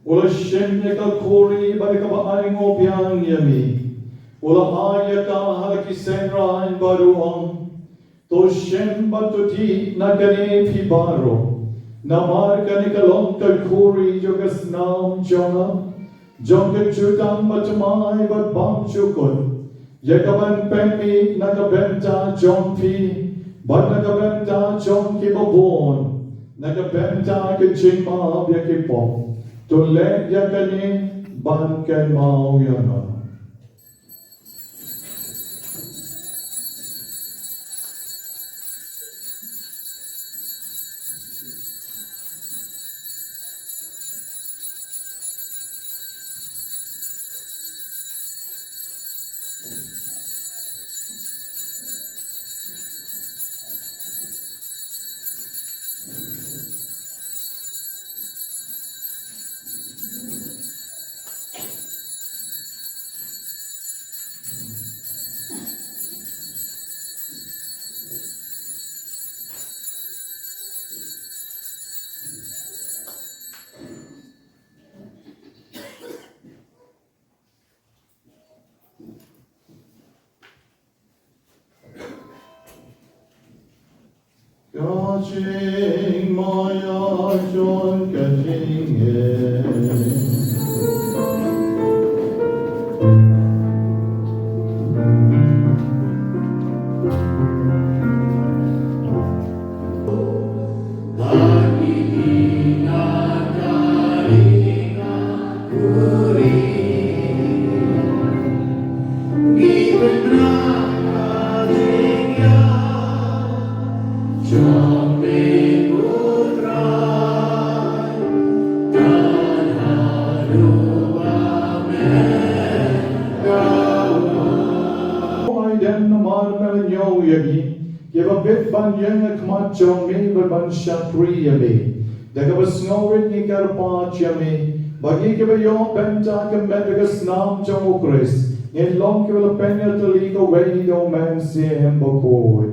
u la shim ïa ka khuri bad ïa kaba ai nguh biang ïa me, u la ai ïa ka ha ki synran bad u ong: To shim bad to dih na kane phi baroh, namar kane ka long ka khuri jong ka snam jong nga, jong ka jutang bathymmai bad bymjukut, ïa kaban pynmih na ka bynta jong phi bad na ka bynta jong kiba bun, na ka bynta ka jingmap ïa ki pop. To leh ïa kane ban kynmaw ïa nga. Ka jingmaïa jong ka jingim. Ai dem namar me la ñiew ïa ngi, kiba bit ban ïeng ha khmat jong me bad ban shakri ïa me. Da kaba sngewrit ngi kyrpad ïa me, ba ngi kiba ïoh bynta ka met bad ka snam jong U Khrist, ngin long kiba la pynïatylli kawei da U Mynsiem Bakhuid.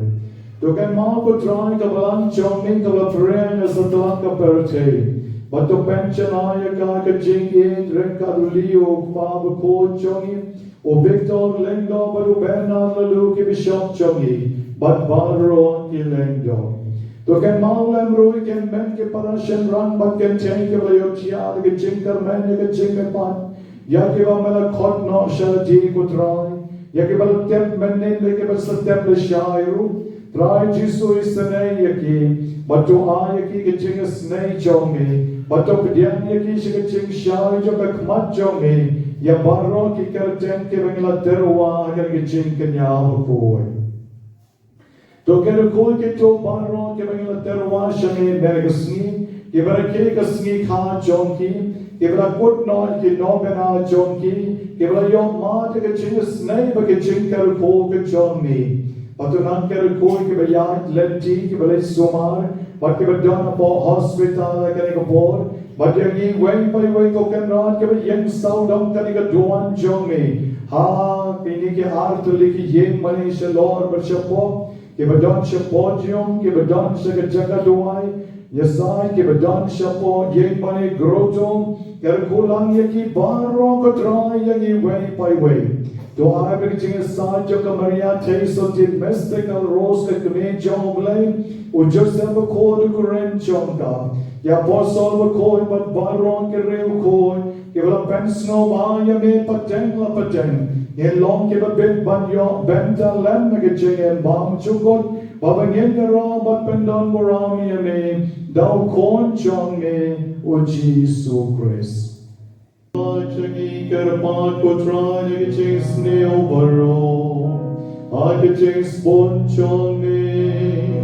To kynmaw ko Trai ka balang jong me kaba la pyrshang ha satlak ka pyrthei, bad to pynjanai ïa ka ha ka jingïeit ryngkat u Leo u kpa bakhuid jong ngi, u Victor Lyngdoh bad u Bernard Laloo ki bishop jong ngi, bad baroh ki lyngdoh. To kynmaw lem ruh ïa ki hynmen ki para shynrang bad ki kynthei kiba la ïohthiah da ka jingkyrmen ïa ka jingmihpat, ïa kiba me la khot noh sha lade ko Trai, ïa kiba la tep mynnin bad kiba sa tep lashai ruh. Trai Jisu, isynei ïa ki, bad to ai ïa ki ka jingisynei jong me, bad to pdiang ïa ki sha ka jingshai jong ka khmat jong me, ïa baroh ki kyrteng kiba ngi la tyrwa ha kane ka jingkñia bakhuid. To kyrkhu ïa kito baroh kiba ngi la tyrwa sha me mynne ka sngi, kiba rakhe ka sngi kha jong ki, kiba la kut noh ïa ki nongmihkhmat jong ki, kiba la ïoh mad ïa ka jingisynei bad ka jingkyrkhu ka jong me. Bad to nang kyrkhu ïa kiba ïaid lynti, kiba leit sumar, bad kiba don hapoh hospital ha kane ka por, bad ïa ngi iwei pa iwei ko Kynrad kiba ïeng sawdong kane ka duwan jong me ha kine ki ar tylli ki ïing, mane shalor bad shapoh, kiba don sha podium, kiba don sha ka jaka duwai, Ïasaid kiba don shapoh ïing bad ïa ki grotto, ïa kyrkhu lang ïa ki baroh ko Trai ïa ngi iwei pa iwei. To ai ba ka jingïasaid jong ka Maria Theisotti Mystic, ka Rose ka kmie jong U Blei, u Joseph bakhuid u kren jong ka, ki apostol bakhuid bad baroh ki riewkhuid kiba la pynsngewbha ïa me pateng la pateng, ngin long kiba bit ban ïoh bynta lem na ka jingim bymjukut, ba ngin ïaroh bad pyndonburom ïa me da u Khun jong me, u Jisu Khrist. Ai jong ngi kyrpad ko Trai na ka jingsniew baroh, ha ka jingsbun jong me,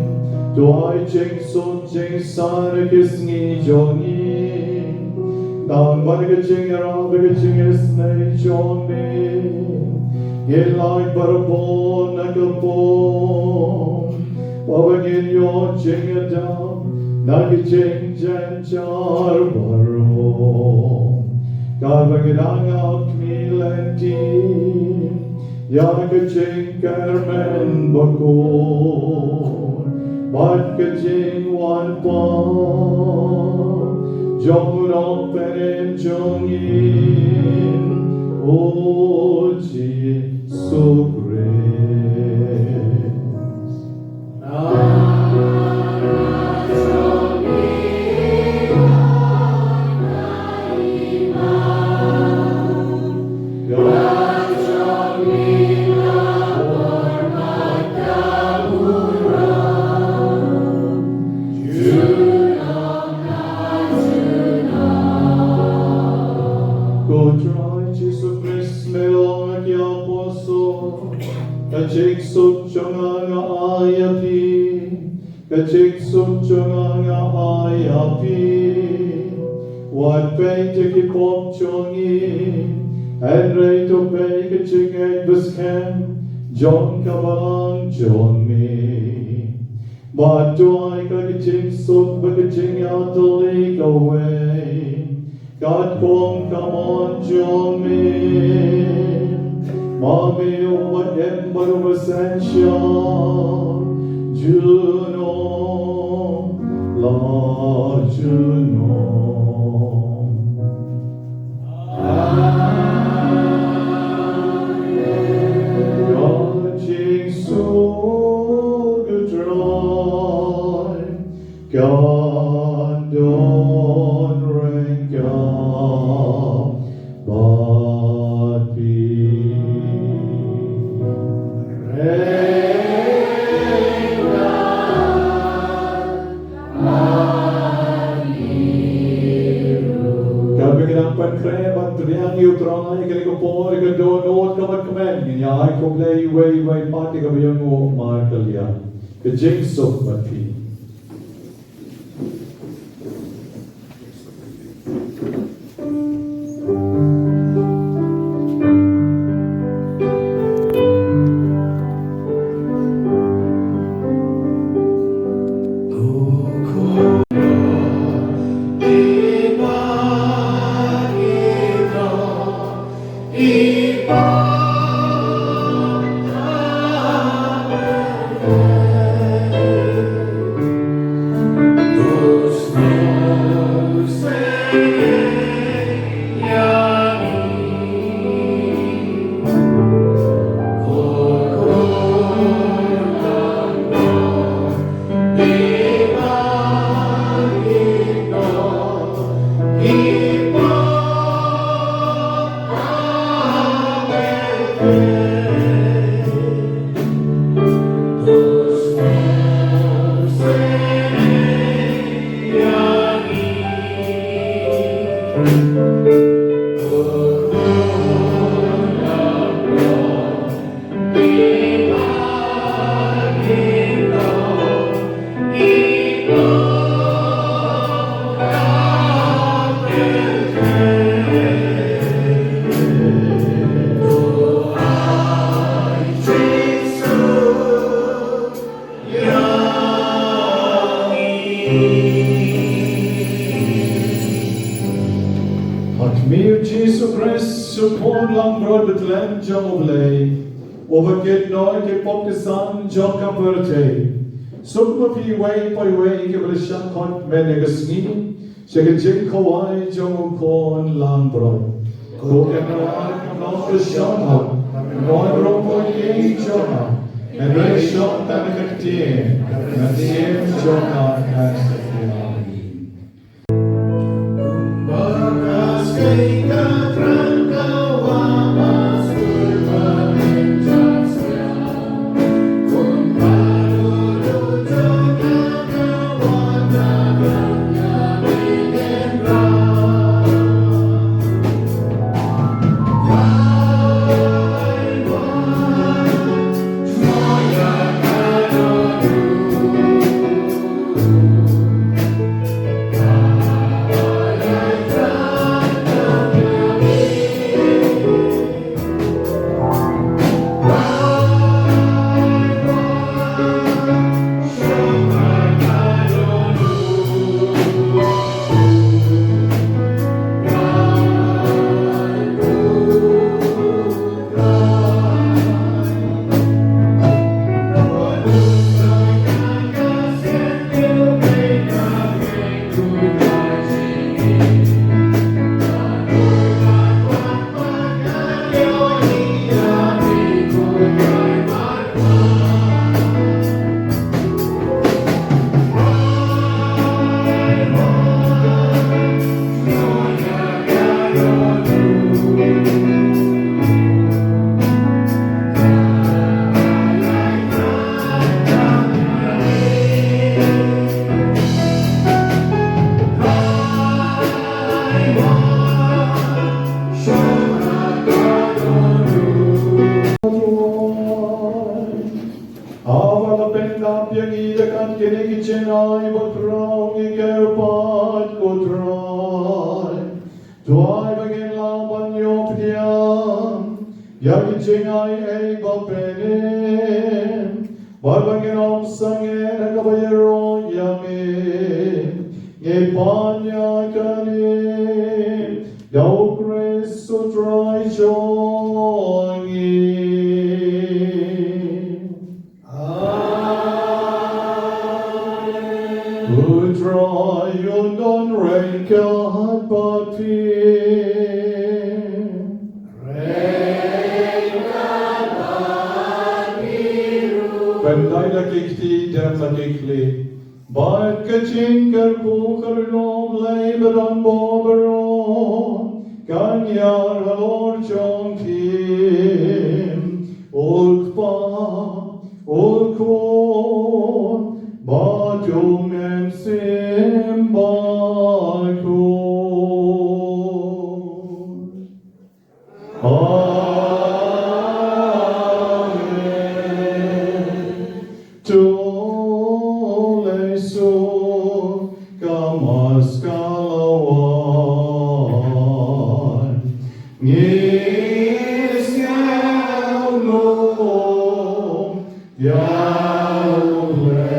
to ai jingsuk jingsaiñ ha ki sngi jong ngi, tang ba ka jingïarap bad ka jingisynei jong me, ngin lait barabor na ka bor, ba ngin ïoh jingïada na ka jingjynjar baroh, kaba ngin ïakhmih lynti ïa ka jingkyrmen bakhuid bad ka jingwan pat jong u Nongpynim jong ngi, u Jisu Khrist. Ko Trai Jisu Khrist, me long ha ki apostol, ka jingsuk jong nga nga ai ïa phi, ka jingsuk jong nga nga ai ïa phi. Wat peit ïa ki pop jong ngi, hynrei to peit ka jingngeit bad skhem jong ka balang jong me. Bad to ai ka jingsuk bad ka jingïatylli kawei, katkum ka mon jong me. Ma me uba im bad uba synshar, junom la junom. Amen. Ka jingsuk U Trai kan don ryngkat bad phi. Ryngkat bad phi ruh. Kaba ngi dang pynkhreh ban pdiang ïa U Trai ha kane ka por, ha ka dohnud kaba kmen, ngin ïa ai khublei iwei ïa iwei pat ïa kaba ïanguh markylliang. Ka jingsuk bad phi. Ha khmih U Jisu Khrist, U Khun langbrot bthlem jong U Blei, uba kit noh ïa ki pop ki san jong ka pyrthei. Suk ma phi iwei pa iwei kiba la shah khot mynne ka sngi sha ka jingkhawai jong u khun langbrot. Ko Kynrad, nong ka shong ha, nong ruh ko ïing jong nga, hynrei shong tang ka ktien, ka ktien jong nga kan sa ïaid. Haba la pyndap ïa ngi da kat kine ki jingai, ba khraw ngi kyrpad, ko Trai, to ai ba ngin lah ban ïoh pdiang ïa ki jingai ei ba pynïaid, bad ba ngin ym sangeh ha kaba ïaroh ïa me. Ngi pan ïa kane da U Khrist U Trai jong ngi. Amen. U Trai un don ryngkat bad phi. Ryngkat bad phi ruh. Pynlait la ki kti, dem la ki khlieh. Bad ka jingkyrkhu ka ri U Blei ba don bor baroh kan ïaid halor jong phi, U Kpa, U Khun, bad U Mynsiem Bakhuid. Amen. To leit suk ka Mass ka la wan. Ngi sngewlem ïa U Blei.